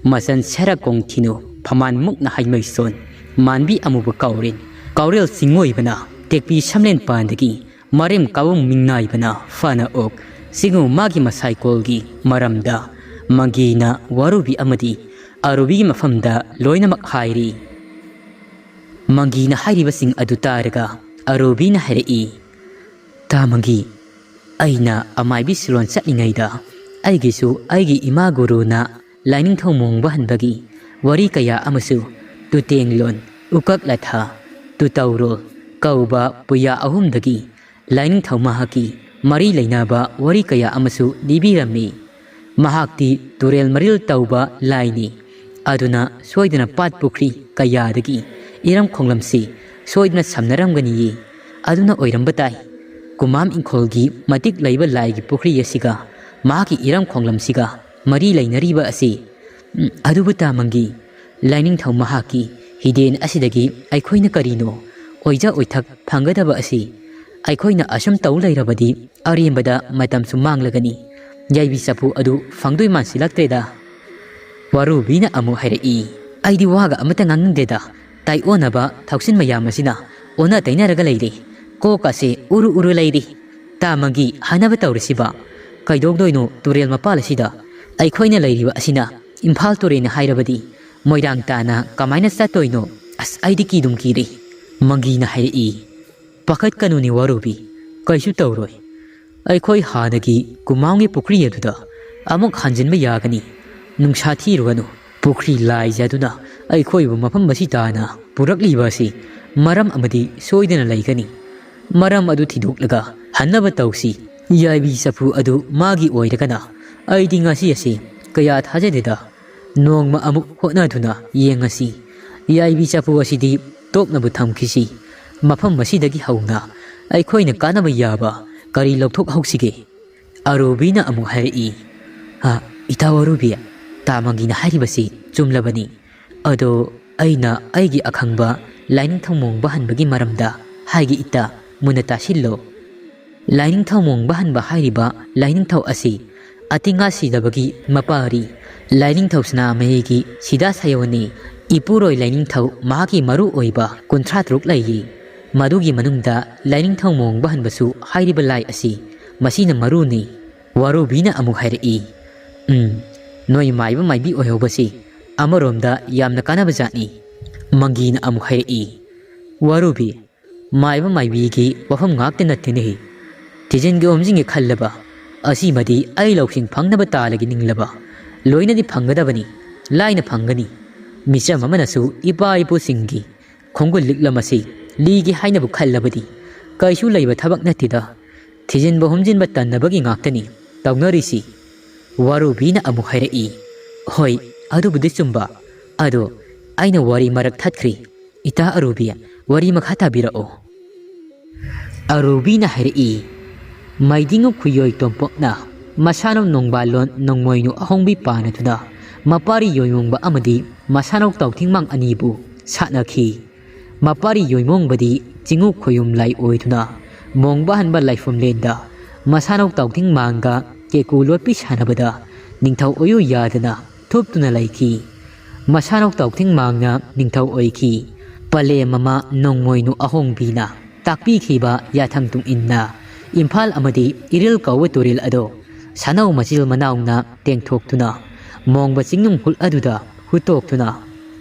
ꯃꯆꯟ ꯁꯦꯔꯥ ꯀꯣꯡ ꯊꯤꯅꯨ, ꯐꯃꯥꯟ ꯃꯨꯛꯅ ꯍꯥꯏꯃꯩ ꯁꯣꯟ, ꯃꯥꯟꯕꯤ ꯑꯃꯨꯕ ꯀꯥꯎꯔꯦꯟ, ꯀꯥꯎꯔꯦꯜ ꯆꯤꯡꯉꯣꯏꯕꯅ, ꯇꯦꯛꯄꯤ ꯁꯝꯂꯦꯟ ꯄꯥꯟꯗꯒꯤ, ꯃꯔꯦꯝ ꯀꯥꯎꯕ ꯃꯤꯡꯅꯥꯏꯕꯅ ꯐꯅ ꯑꯣꯛ꯫ ꯁꯤꯒꯨꯝꯕ ꯃꯥꯒꯤ ꯃꯁꯥꯏꯀꯣꯜꯒꯤ ꯃꯔꯝꯗ ꯃꯪꯒꯤꯅ ꯋꯥꯔꯨꯕꯤ ꯑꯃꯗꯤ ꯑꯔꯨꯕꯤꯒꯤ ꯃꯐꯝꯗ ꯂꯣꯏꯅꯃꯛ ꯍꯥꯏꯔꯤ꯫ ꯃꯪꯒꯤꯅ ꯍꯥꯏꯔꯤꯕꯁꯤꯡ ꯑꯗꯨ ꯇꯥꯔꯒ ꯑꯔꯨꯕꯤꯅ ꯍꯥꯏꯔꯛꯏ, "ꯇꯥ ꯃꯪꯒꯤ, ꯑꯩꯅ ꯑꯃꯥꯏꯕꯤ ꯁꯤꯂꯣꯟ ꯆꯠꯂꯤꯉꯩꯗ ꯑꯩꯒꯤꯁꯨ ꯑꯩꯒꯤ ꯏꯃꯥ ꯒꯨꯔꯨꯅ ꯂꯥꯏꯅꯤꯡꯊꯧ ꯃꯣꯡꯕ ꯍꯟꯕꯒꯤ ꯋꯥꯔꯤ ꯀꯌꯥ ꯑꯃꯁꯨ ꯇꯨꯇꯦꯡꯂꯣꯟ, ꯎꯀꯛ ꯂꯥꯊꯥ, ꯇꯨꯇꯧꯔꯣꯜ ꯀꯧꯕ ꯄꯨꯌꯥ ꯑꯍꯨꯝꯗꯒꯤ ꯂꯥꯏꯅꯤꯡꯊꯧ ꯃꯍꯥꯛꯀꯤ ꯃꯔꯤ ꯂꯩꯅꯕ ꯋꯥꯔꯤ ꯀꯌꯥ ꯑꯃꯁꯨ ꯂꯤꯕꯤꯔꯝꯃꯤ꯫ ꯃꯍꯥꯛꯇꯤ ꯇꯨꯔꯦꯜ ꯃꯔꯤꯜ ꯇꯧꯕ ꯂꯥꯏꯅꯤ꯫ ꯑꯗꯨꯅ ꯁꯣꯏꯗꯅ ꯄꯥꯠ ꯄꯨꯈ꯭ꯔꯤ ꯀꯌꯥꯗꯒꯤ ꯏꯔꯝ ꯈꯣꯡꯂꯝꯁꯤ ꯁꯣꯏꯗꯅ ꯁꯝꯅꯔꯝꯒꯅꯤꯌꯦ꯫ ꯑꯗꯨꯅ ꯑꯣꯏꯔꯝꯕ ꯇꯥꯏ꯫ ꯀꯨꯃꯥꯝ ꯏꯪꯈꯣꯜꯒꯤ ꯃꯇꯤꯛ ꯂꯩꯕ ꯂꯥꯏꯒꯤ ꯄꯨꯈ꯭ꯔꯤ ꯑꯁꯤꯒ ꯃꯍꯥꯛꯀꯤ ꯏꯔꯝ ꯈꯣꯡꯂꯝꯁꯤꯒ ꯃꯔꯤ ꯂꯩꯅꯔꯤꯕ ꯑꯁꯤ꯫ ꯎꯝ, ꯑꯗꯨꯕꯨ ꯇꯥ ꯃꯪꯒꯤ, ꯂꯥꯏꯅꯤꯡꯊꯧ ꯃꯍꯥꯛꯀꯤ ꯍꯤꯗꯦꯟ ꯑꯁꯤꯗꯒꯤ ꯑꯩꯈꯣꯏꯅ ꯀꯔꯤꯅꯣ ꯑꯣꯏꯖ ꯑꯣꯏꯊꯛ ꯐꯪꯒꯗꯕ ꯑꯁꯤ? ꯑꯩꯈꯣꯏꯅ ꯑꯁꯨꯝ ꯇꯧ ꯂꯩꯔꯕꯗꯤ ꯑꯔꯦꯝꯕꯗ ꯃꯇꯝꯁꯨ ꯃꯥꯡꯂꯒꯅꯤ꯫ ꯌꯥꯏꯕꯤ ꯆꯐꯨ ꯑꯗꯨ ꯐꯪꯗꯣꯏ ꯃꯥꯟꯁꯤꯜꯂꯛꯇ꯭ꯔꯦꯗ꯫" ꯋꯥꯔꯨꯕꯤꯅ ꯑꯃꯨꯛ ꯍꯥꯏꯔꯛꯏ, "ꯑꯩꯗꯤ ꯋꯥꯒ ꯑꯃꯠꯇ ꯉꯥꯡꯅꯤꯡꯗꯦꯗ꯫ ꯇꯥꯏꯑꯣꯟꯅꯕ ꯊꯧꯁꯤꯟ ꯃꯌꯥꯝ ꯑꯁꯤꯅ ꯑꯣꯟꯅ ꯇꯩꯅꯔꯒ ꯂꯩꯔꯦ꯫ ꯀꯣꯛꯀꯁꯦ ꯎꯔꯨ ꯎꯔꯨ ꯂꯩꯔꯤ꯫ ꯇꯥ ꯃꯪꯒꯤ ꯍꯥꯏꯅꯕ ꯇꯧꯔꯤꯁꯤꯕ? ꯀꯩꯗꯧꯗꯣꯏꯅꯣ ꯇꯨꯔꯦꯜ ꯃꯄꯥꯜ ꯑꯁꯤꯗ? ꯑꯩꯈꯣꯏꯅ ꯂꯩꯔꯤꯕ ꯑꯁꯤꯅ ꯏꯝꯐꯥꯜ ꯇꯨꯔꯦꯜꯅꯤ ꯍꯥꯏꯔꯕꯗꯤ ꯃꯣꯏꯔꯥꯡ ꯇꯥꯅ ꯀꯃꯥꯏꯅ ꯆꯠꯇꯣꯏꯅꯣ? ꯑꯁ, ꯑꯩꯗꯤ ꯀꯤꯗꯨꯝ ꯀꯤꯔꯦ꯫" ꯃꯪꯒꯤꯅ ꯍꯥꯏꯔꯛꯏ, "ꯄꯥꯈꯠꯀꯅꯨꯅꯦ ꯋꯥꯔꯨꯕꯤ, ꯀꯩꯁꯨ ꯇꯧꯔꯣꯏ꯫ ꯑꯩꯈꯣꯏ ꯍꯥꯟꯅꯒꯤ ꯀꯨꯃꯥꯝꯒꯤ ꯄꯨꯈ꯭ꯔꯤ ꯑꯗꯨꯗ ꯑꯃꯨꯛ ꯍꯟꯖꯤꯟꯕ ꯌꯥꯒꯅꯤ꯫ ꯅꯨꯡꯁꯥ ꯊꯤꯔꯨꯒꯅꯨ꯫ ꯄꯨꯈ꯭ꯔꯤ ꯂꯥꯏꯖ ꯑꯗꯨꯅ ꯑꯩꯈꯣꯏꯕꯨ ꯃꯐꯝ ꯑꯁꯤ ꯇꯥꯅ ꯄꯨꯔꯛꯂꯤꯕ ꯑꯁꯤ ꯃꯔꯝ ꯑꯃꯗꯤ ꯁꯣꯏꯗꯅ ꯂꯩꯒꯅꯤ꯫ ꯃꯔꯝ ꯑꯗꯨ ꯊꯤꯗꯣꯛꯂꯒ ꯍꯟꯅꯕ ꯇꯧꯁꯤ꯫ ꯌꯥꯏꯕꯤ ꯆꯐꯨ ꯑꯗꯨ ꯃꯥꯒꯤ ꯑꯣꯏꯔꯒꯅ ꯑꯩꯗꯤ ꯉꯁꯤ ꯑꯁꯤ ꯀꯌꯥ ꯊꯥꯖꯗꯦꯗ꯫ ꯅꯣꯡꯃ ꯑꯃꯨꯛ ꯍꯣꯠꯅꯗꯨꯅ ꯌꯦꯡꯉꯁꯤ꯫ ꯌꯥꯏꯕꯤ ꯆꯐꯨ ꯑꯁꯤꯗꯤ ꯇꯣꯛꯅꯕꯨ ꯊꯝꯈꯤꯁꯤ꯫ ꯃꯐꯝ ꯑꯁꯤꯗꯒꯤ ꯍꯧꯅ ꯑꯩꯈꯣꯏꯅ ꯀꯥꯟꯅꯕ ꯌꯥꯕ ꯀꯔꯤ ꯂꯧꯊꯣꯛꯍꯧꯁꯤꯒꯦ? ꯑꯔꯨꯕꯤꯅ ꯑꯃꯨꯛ ꯍꯥꯏꯔꯛꯏ, "ꯑ, ꯏꯇꯥꯎ ꯑꯔꯨꯕꯤ, ꯇꯥ ꯃꯪꯒꯤꯅ ꯍꯥꯏꯔꯤꯕꯁꯤ ꯆꯨꯝꯂꯕꯅꯤ꯫ ꯑꯗꯣ ꯑꯩꯅ ꯑꯩꯒꯤ ꯑꯈꯪꯕ ꯂꯥꯏꯅꯤꯡꯊꯧ ꯃꯣꯡꯕ ꯍꯟꯕꯒꯤ ꯃꯔꯝꯗ ꯍꯥꯏꯒꯦ ꯏꯇꯥ, ꯃꯨꯟꯅ ꯇꯥꯁꯤꯜꯂꯣ꯫ ꯂꯥꯏꯅꯤꯡꯊꯧ ꯃꯣꯡꯕ ꯍꯟꯕ ꯍꯥꯏꯔꯤꯕ ꯂꯥꯏꯅꯤꯡꯊꯧ ꯑꯁꯤ ꯑꯇꯤꯡꯉꯥ ꯁꯤꯗꯕꯒꯤ ꯃꯄꯥꯔꯤ ꯂꯥꯏꯅꯤꯡꯊꯧ ꯁꯅꯥꯃꯍꯤꯒꯤ ꯁꯤꯗꯥ ꯁꯌꯣꯅꯤ꯫ ꯏꯄꯨꯔꯣꯏ ꯂꯥꯏꯅꯤꯡꯊꯧ ꯃꯍꯥꯛꯀꯤ ꯃꯔꯨ ꯑꯣꯏꯕ ꯀꯨꯟꯊ꯭ꯔꯥ ꯇꯔꯨꯛ ꯂꯩꯔꯤ꯫ ꯃꯗꯨꯒꯤ ꯃꯅꯨꯡꯗ ꯂꯥꯏꯅꯤꯡꯊꯧ ꯃꯣꯡꯕ ꯍꯟꯕꯁꯨ ꯍꯥꯏꯔꯤꯕ ꯂꯥꯏ ꯑꯁꯤ, ꯃꯁꯤꯅ ꯃꯔꯨꯅꯤ꯫" ꯋꯥꯔꯨꯕꯤꯅ ꯑꯃꯨꯛ ꯍꯥꯏꯔꯛꯏ, "ꯎꯝ, ꯅꯣꯏ ꯃꯥꯏꯕ ꯃꯥꯏꯕꯤ ꯑꯣꯏꯍꯧꯕꯁꯤ ꯑꯃꯔꯣꯝꯗ ꯌꯥꯝꯅ ꯀꯥꯟꯅꯕ ꯖꯥꯠꯅꯤ꯫" ꯃꯪꯒꯤꯅ ꯑꯃꯨꯛ ꯍꯥꯏꯔꯛꯏ, "ꯋꯥꯔꯨꯕꯤ, ꯃꯥꯏꯕ ꯃꯥꯏꯕꯤꯒꯤ ꯋꯥꯐꯝ ꯉꯥꯛꯇ ꯅꯠꯇꯦꯅꯦꯍꯦ꯫ ꯊꯤꯖꯤꯟꯒꯦ ꯍꯨꯝꯖꯤꯟꯒꯦ ꯈꯜꯂꯕ ꯑꯁꯤꯃꯗꯤ ꯑꯩ ꯂꯧꯁꯤꯡ ꯐꯪꯅꯕ ꯇꯥꯜꯂꯒꯦ ꯅꯤꯡꯂꯕ ꯂꯣꯏꯅꯗꯤ ꯐꯪꯒꯗꯕꯅꯤ, ꯂꯥꯏꯅ ꯐꯪꯒꯅꯤ꯫ ꯃꯤꯆꯝ ꯑꯃꯅꯁꯨ ꯏꯄꯥ ꯏꯄꯨꯁꯤꯡꯒꯤ ꯈꯣꯡꯒꯨꯜ ꯂꯤꯛꯂꯝ ꯑꯁꯤ ꯂꯤꯒꯦ ꯍꯥꯏꯅꯕꯨ ꯈꯜꯂꯕꯗꯤ ꯀꯩꯁꯨ ꯂꯩꯕ ꯊꯕꯛ ꯅꯠꯇꯦꯗ꯫ ꯊꯤꯖꯤꯟꯕ ꯍꯨꯝꯖꯤꯟꯕ ꯇꯟꯅꯕꯒꯤ ꯉꯥꯛꯇꯅꯤ ꯇꯧꯅꯔꯤꯁꯤ꯫" ꯋꯥꯔꯨꯕꯤꯅ ꯑꯃꯨꯛ ꯍꯥꯏꯔꯛꯏ, "ꯍꯣꯏ, ꯑꯗꯨꯕꯨꯗꯤ ꯆꯨꯝꯕ꯫ ꯑꯗꯣ ꯑꯩꯅ ꯋꯥꯔꯤ ꯃꯔꯛ ꯊꯠꯈ꯭ꯔꯤ꯫ ꯏꯇꯥ ꯑꯔꯨꯕꯤ, ꯋꯥꯔꯤ ꯃꯈꯥ ꯇꯥꯕꯤꯔꯛꯑꯣ꯫" ꯑꯔꯨꯕꯤꯅ ꯍꯥꯏꯔꯛꯏ, ꯃꯩꯗꯤꯡꯉꯨ ꯈꯨꯌꯣꯏ ꯇꯣꯝꯄꯣꯛꯅ ꯃꯁꯥꯅꯧ ꯅꯣꯡꯕꯥꯜꯂꯣꯟ ꯅꯣꯡꯃꯣꯏꯅꯨ ꯑꯍꯣꯡꯕꯤ ꯄꯥꯅꯗꯨꯅ ꯃꯄꯥꯔꯤ ꯌꯣꯏꯃꯣꯡꯕ ꯑꯃꯗꯤ ꯃꯁꯥꯅꯧ ꯇꯥꯎꯊꯤꯡꯃꯥꯡ ꯑꯅꯤꯕꯨ ꯁꯥꯠꯅꯈꯤ꯫ ꯃꯄꯥꯔꯤ ꯌꯣꯏꯃꯣꯡꯕꯗꯤ ꯆꯤꯡꯉꯨ ꯈꯣꯌꯨꯝ ꯂꯥꯏ ꯑꯣꯏꯗꯨꯅ ꯃꯣꯡꯕ ꯍꯟꯕ ꯂꯥꯏꯐꯝꯂꯦꯟꯗ ꯃꯁꯥꯅꯧ ꯇꯥꯎꯊꯤꯡ ꯃꯥꯡꯒ ꯀꯦꯀꯨ ꯂꯣꯠꯄꯤ ꯁꯥꯟꯅꯕꯗ ꯅꯤꯡꯊꯧ ꯑꯣꯏꯌꯨ ꯌꯥꯗꯅ ꯊꯨꯞꯇꯨꯅ ꯂꯩꯈꯤ꯫ ꯃꯁꯥꯅꯧ ꯇꯥꯎꯊꯤꯡ ꯃꯥꯡꯅ ꯅꯤꯡꯊꯧ ꯑꯣꯏꯈꯤ꯫ ꯄꯂꯦꯝ ꯃꯃꯥ ꯅꯣꯡꯃꯣꯏꯅꯨ ꯑꯍꯣꯡꯕꯤꯅ ꯇꯥꯛꯄꯤꯈꯤꯕ ꯌꯥꯊꯪ ꯇꯨꯡ ꯏꯟꯅ ꯏꯝꯐꯥꯜ ꯑꯃꯗꯤ ꯏꯔꯤꯜ ꯀꯧꯕ ꯇꯨꯔꯦꯜ ꯑꯗꯣ ꯁꯥꯅꯧ ꯃꯆꯤꯜ ꯃꯅꯥꯎꯅ ꯇꯦꯡꯊꯣꯛꯇꯨꯅ ꯃꯣꯡꯕ ꯆꯤꯡꯅꯨꯡ ꯍꯨꯠ ꯑꯗꯨꯗ ꯍꯨꯠꯇꯣꯛꯇꯨꯅ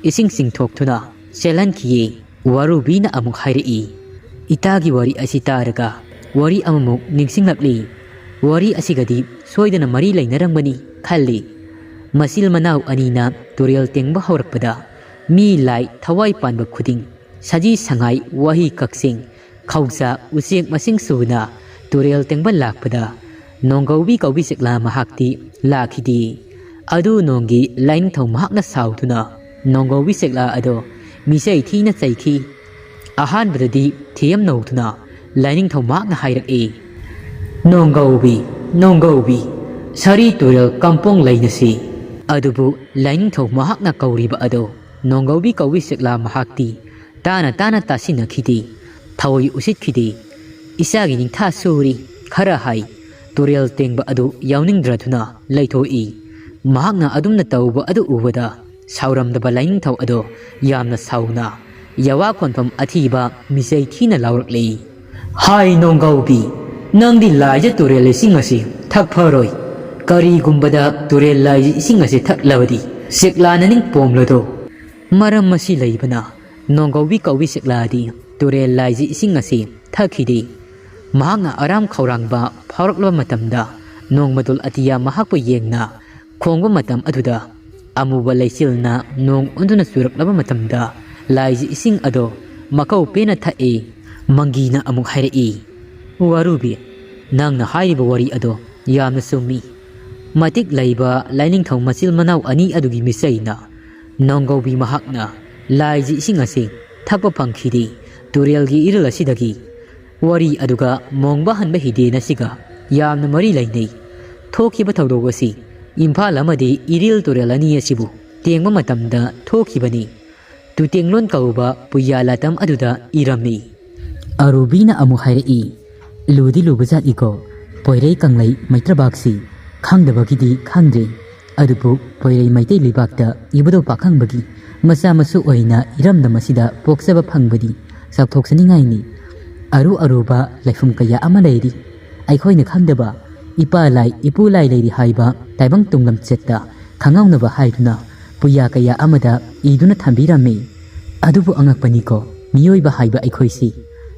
ꯏꯁꯤꯡ ꯆꯤꯡꯊꯣꯛꯇꯨꯅ ꯆꯦꯜꯍꯟꯈꯤꯌꯦ꯫ ꯋꯥꯔꯨꯕꯤꯅ ꯑꯃꯨꯛ ꯍꯥꯏꯔꯛꯏ, "ꯏꯇꯥꯒꯤ ꯋꯥꯔꯤ ꯑꯁꯤ ꯇꯥꯔꯒ ꯋꯥꯔꯤ ꯑꯃꯃꯨꯛ ꯅꯤꯡꯁꯤꯡꯂꯛꯂꯤ꯫ ꯋꯥꯔꯤ ꯑꯁꯤꯒꯗꯤ ꯁꯣꯏꯗꯅ ꯃꯔꯤ ꯂꯩꯅꯔꯝꯒꯅꯤ ꯈꯜꯂꯤ꯫ ꯃꯆꯤꯜ ꯃꯅꯥꯎ ꯑꯅꯤꯅ ꯇꯨꯔꯦꯜ ꯇꯦꯡꯕ ꯍꯧꯔꯛꯄꯗ ꯃꯤ ꯂꯥꯏ ꯊꯋꯥꯏ ꯄꯥꯟꯕ ꯈꯨꯗꯤꯡ ꯁꯖꯤ ꯁꯉꯥꯏ ꯋꯥꯍꯤ ꯀꯛꯆꯤꯡ ꯈꯧꯖꯥ ꯎꯆꯦꯛ ꯃꯁꯤꯡ ꯁꯨꯅ ꯇꯨꯔꯦꯜ ꯇꯦꯡꯕ ꯂꯥꯛꯄꯗ ꯅꯣꯡꯒꯧꯕꯤ ꯀꯧꯕꯤ ꯆꯦꯛꯂꯥ ꯃꯍꯥꯛꯇꯤ ꯂꯥꯛꯈꯤꯗꯦ꯫ ꯑꯗꯨ ꯅꯣꯡꯒꯤ ꯂꯥꯏꯅꯤꯡꯊꯧ ꯃꯍꯥꯛꯅ ꯁꯥꯎꯗꯨꯅ ꯅꯣꯡꯒꯧꯕꯤ ꯆꯦꯛꯂꯥ ꯑꯗꯣ ꯃꯤꯆꯩ ꯊꯤꯅ ꯆꯩꯈꯤ꯫ ꯑꯍꯥꯟꯕꯗꯗꯤ ꯊꯦꯝ ꯅꯧꯗꯨꯅ ꯂꯥꯏꯅꯤꯡꯊꯧ ꯃꯍꯥꯛꯅ ꯍꯥꯏꯔꯛꯏ, "ꯅꯣꯡꯒꯧꯕꯤ, ꯅꯣꯡꯒꯧꯕꯤ, ꯁꯥꯔꯤ ꯇꯨꯔꯦꯜ ꯀꯝꯄꯣꯡ ꯂꯩꯅꯁꯤ"꯫ ꯑꯗꯨꯕꯨ ꯂꯥꯏꯅꯤꯡꯊꯧ ꯃꯍꯥꯛꯅ ꯀꯧꯔꯤꯕ ꯑꯗꯣ ꯅꯣꯡꯒꯧꯕꯤ ꯀꯧꯏ ꯁꯤꯛꯂꯥ ꯃꯍꯥꯛꯇꯤ ꯇꯥꯅ ꯇꯥꯅ ꯇꯥꯁꯤꯟꯅꯈꯤꯗꯦ, ꯊꯋꯥꯏ ꯎꯁꯤꯠꯈꯤꯗꯦ꯫ "ꯏꯆꯥꯒꯤ ꯅꯤꯡꯊꯥ ꯁꯨꯔꯤ ꯈꯔ ꯍꯥꯏ, ꯇꯨꯔꯦꯜ ꯇꯦꯡꯕ ꯑꯗꯨ ꯌꯥꯎꯅꯤꯡꯗ꯭ꯔꯗꯨꯅ ꯂꯩꯊꯣꯛꯏ"꯫ ꯃꯍꯥꯛꯅ ꯑꯗꯨꯝꯅ ꯇꯧꯕ ꯑꯗꯨ ꯎꯕꯗ ꯁꯥꯎꯔꯝꯗꯕ ꯂꯥꯏꯅꯤꯡꯊꯧ ꯑꯗꯣ ꯌꯥꯝꯅ ꯁꯥꯎꯅ ꯌꯥꯋꯥ ꯈꯣꯟꯐꯝ ꯑꯊꯤꯕ ꯃꯤꯆꯩ ꯊꯤꯅ ꯂꯥꯎꯔꯛꯂꯤ꯫ "ꯍꯥꯏ ꯅꯣꯡꯒꯧꯕꯤ, ꯅꯪꯗꯤ ꯂꯥꯏꯖ ꯇꯨꯔꯦꯜ ꯏꯁꯤꯡ ꯑꯁꯤ ꯊꯛꯐꯔꯣꯏ꯫ ꯀꯔꯤꯒꯨꯝꯕꯗ ꯇꯨꯔꯦꯜ ꯂꯥꯏꯖ ꯏꯁꯤꯡ ꯑꯁꯤ ꯊꯛꯂꯕꯗꯤ ꯁꯤꯛꯂꯥ ꯅꯅꯤꯡ ꯄꯣꯝꯂꯗꯣ?" ꯃꯔꯝ ꯑꯁꯤ ꯂꯩꯕꯅ ꯅꯣꯡꯒꯧꯕꯤ ꯀꯧꯕꯤ ꯁꯤꯛꯂꯥꯗꯤ ꯇꯨꯔꯦꯜ ꯂꯥꯏꯖ ꯏꯁꯤꯡ ꯑꯁꯤ ꯊꯛꯈꯤꯗꯦ꯫ ꯃꯍꯥꯛꯅ ꯑꯔꯥꯝ ꯈꯧꯔꯥꯡꯕ ꯐꯥꯎꯔꯛꯂꯕ ꯃꯇꯝꯗ ꯅꯣꯡꯃꯗꯣꯜ ꯑꯇꯤꯌꯥ ꯃꯍꯥꯛꯄꯨ ꯌꯦꯡꯅ ꯈꯣꯡꯕ ꯃꯇꯝ ꯑꯗꯨꯗ ꯑꯃꯨꯕ ꯂꯩꯆꯤꯜꯅ ꯅꯣꯡ ꯑꯣꯟꯗꯨꯅ ꯆꯨꯔꯛꯂꯕ ꯃꯇꯝꯗ ꯂꯥꯏꯖ ꯏꯁꯤꯡ ꯑꯗꯣ ꯃꯀꯧ ꯄꯦꯟꯅ ꯊꯛꯏ꯫ ꯃꯪꯒꯤꯅ ꯑꯃꯨꯛ ꯍꯥꯏꯔꯛꯏ, "ꯋꯥꯔꯨꯕꯤ, ꯅꯪꯅ ꯍꯥꯏꯔꯤꯕ ꯋꯥꯔꯤ ꯑꯗꯣ ꯌꯥꯝꯅ ꯆꯨꯝꯃꯤ꯫ ꯃꯇꯤꯛ ꯂꯩꯕ ꯂꯥꯏꯅꯤꯡꯊꯧ ꯃꯆꯤꯜ ꯃꯅꯥꯎ ꯑꯅꯤ ꯑꯗꯨꯒꯤ ꯃꯤꯆꯩꯅ ꯅꯣꯡꯒꯧꯕꯤ ꯃꯍꯥꯛꯅ ꯂꯥꯏꯖ ꯏꯁꯤꯡ ꯑꯁꯤ ꯊꯛꯄ ꯐꯪꯈꯤꯗꯦ ꯇꯨꯔꯦꯜꯒꯤ ꯏꯔꯤꯜ ꯑꯁꯤꯗꯒꯤ꯫ ꯋꯥꯔꯤ ꯑꯗꯨꯒ ꯃꯣꯡꯕ ꯍꯟꯕ ꯍꯤꯗꯦꯟ ꯑꯁꯤꯒ ꯌꯥꯝꯅ ꯃꯔꯤ ꯂꯩꯅꯩ꯫ ꯊꯣꯛꯈꯤꯕ ꯊꯧꯗꯣꯛ ꯑꯁꯤ ꯏꯝꯐꯥꯜ ꯑꯃꯗꯤ ꯏꯔꯤꯜ ꯇꯨꯔꯦꯜ ꯑꯅꯤ ꯑꯁꯤꯕꯨ ꯇꯦꯡꯕ ꯃꯇꯝꯗ ꯊꯣꯛꯈꯤꯕꯅꯤ꯫ ꯇꯨꯇꯦꯡꯂꯣꯟ ꯀꯧꯕ ꯄꯨꯌꯥ ꯂꯥꯇꯝ ꯑꯗꯨꯗ ꯏꯔꯝꯃꯤ"꯫ ꯑꯔꯨꯕꯤꯅ ꯑꯃꯨꯛ ꯍꯥꯏꯔꯛꯏ, "ꯂꯨꯗꯤ ꯂꯨꯕꯖꯥꯠꯅꯤꯀꯣ, ꯄꯣꯏꯔꯩ ꯀꯪꯂꯩ ꯃꯩꯇ꯭ꯔꯕꯥꯛꯁꯤ ꯈꯪꯗꯕꯒꯤꯗꯤ ꯈꯪꯗ꯭ꯔꯦ꯫ ꯑꯗꯨꯕꯨ ꯄꯣꯏꯔꯩ ꯃꯩꯇꯩ ꯂꯩꯕꯥꯛꯇ ꯏꯕꯨꯙꯧ ꯄꯥꯈꯪꯕꯒꯤ ꯃꯆꯥ ꯃꯁꯨ ꯑꯣꯏꯅ ꯏꯔꯝꯗꯝ ꯑꯁꯤꯗ ꯄꯣꯛꯆꯕ ꯐꯪꯕꯗꯤ ꯆꯥꯎꯊꯣꯛꯆꯅꯤꯡꯉꯥꯏꯅꯤ꯫ ꯑꯔꯨ ꯑꯔꯨꯕ ꯂꯩꯐꯝ ꯀꯌꯥ ꯑꯃ ꯂꯩꯔꯤ꯫ ꯑꯩꯈꯣꯏꯅ ꯈꯪꯗꯕ ꯏꯄꯥ ꯂꯥꯏ, ꯏꯄꯨ ꯂꯥꯏ ꯂꯩꯔꯤ ꯍꯥꯏꯕ ꯇꯥꯏꯕꯪ ꯇꯨꯡꯂꯝꯆꯠꯇ ꯈꯪꯍꯧꯅꯕ ꯍꯥꯏꯗꯨꯅ ꯄꯨꯌꯥ ꯀꯌꯥ ꯑꯃꯗ ꯏꯗꯨꯅ ꯊꯝꯕꯤꯔꯝꯃꯤ꯫ ꯑꯗꯨꯕꯨ ꯑꯉꯛꯄꯅꯤꯀꯣ, ꯃꯤꯑꯣꯏꯕ ꯍꯥꯏꯕ ꯑꯩꯈꯣꯏꯁꯤ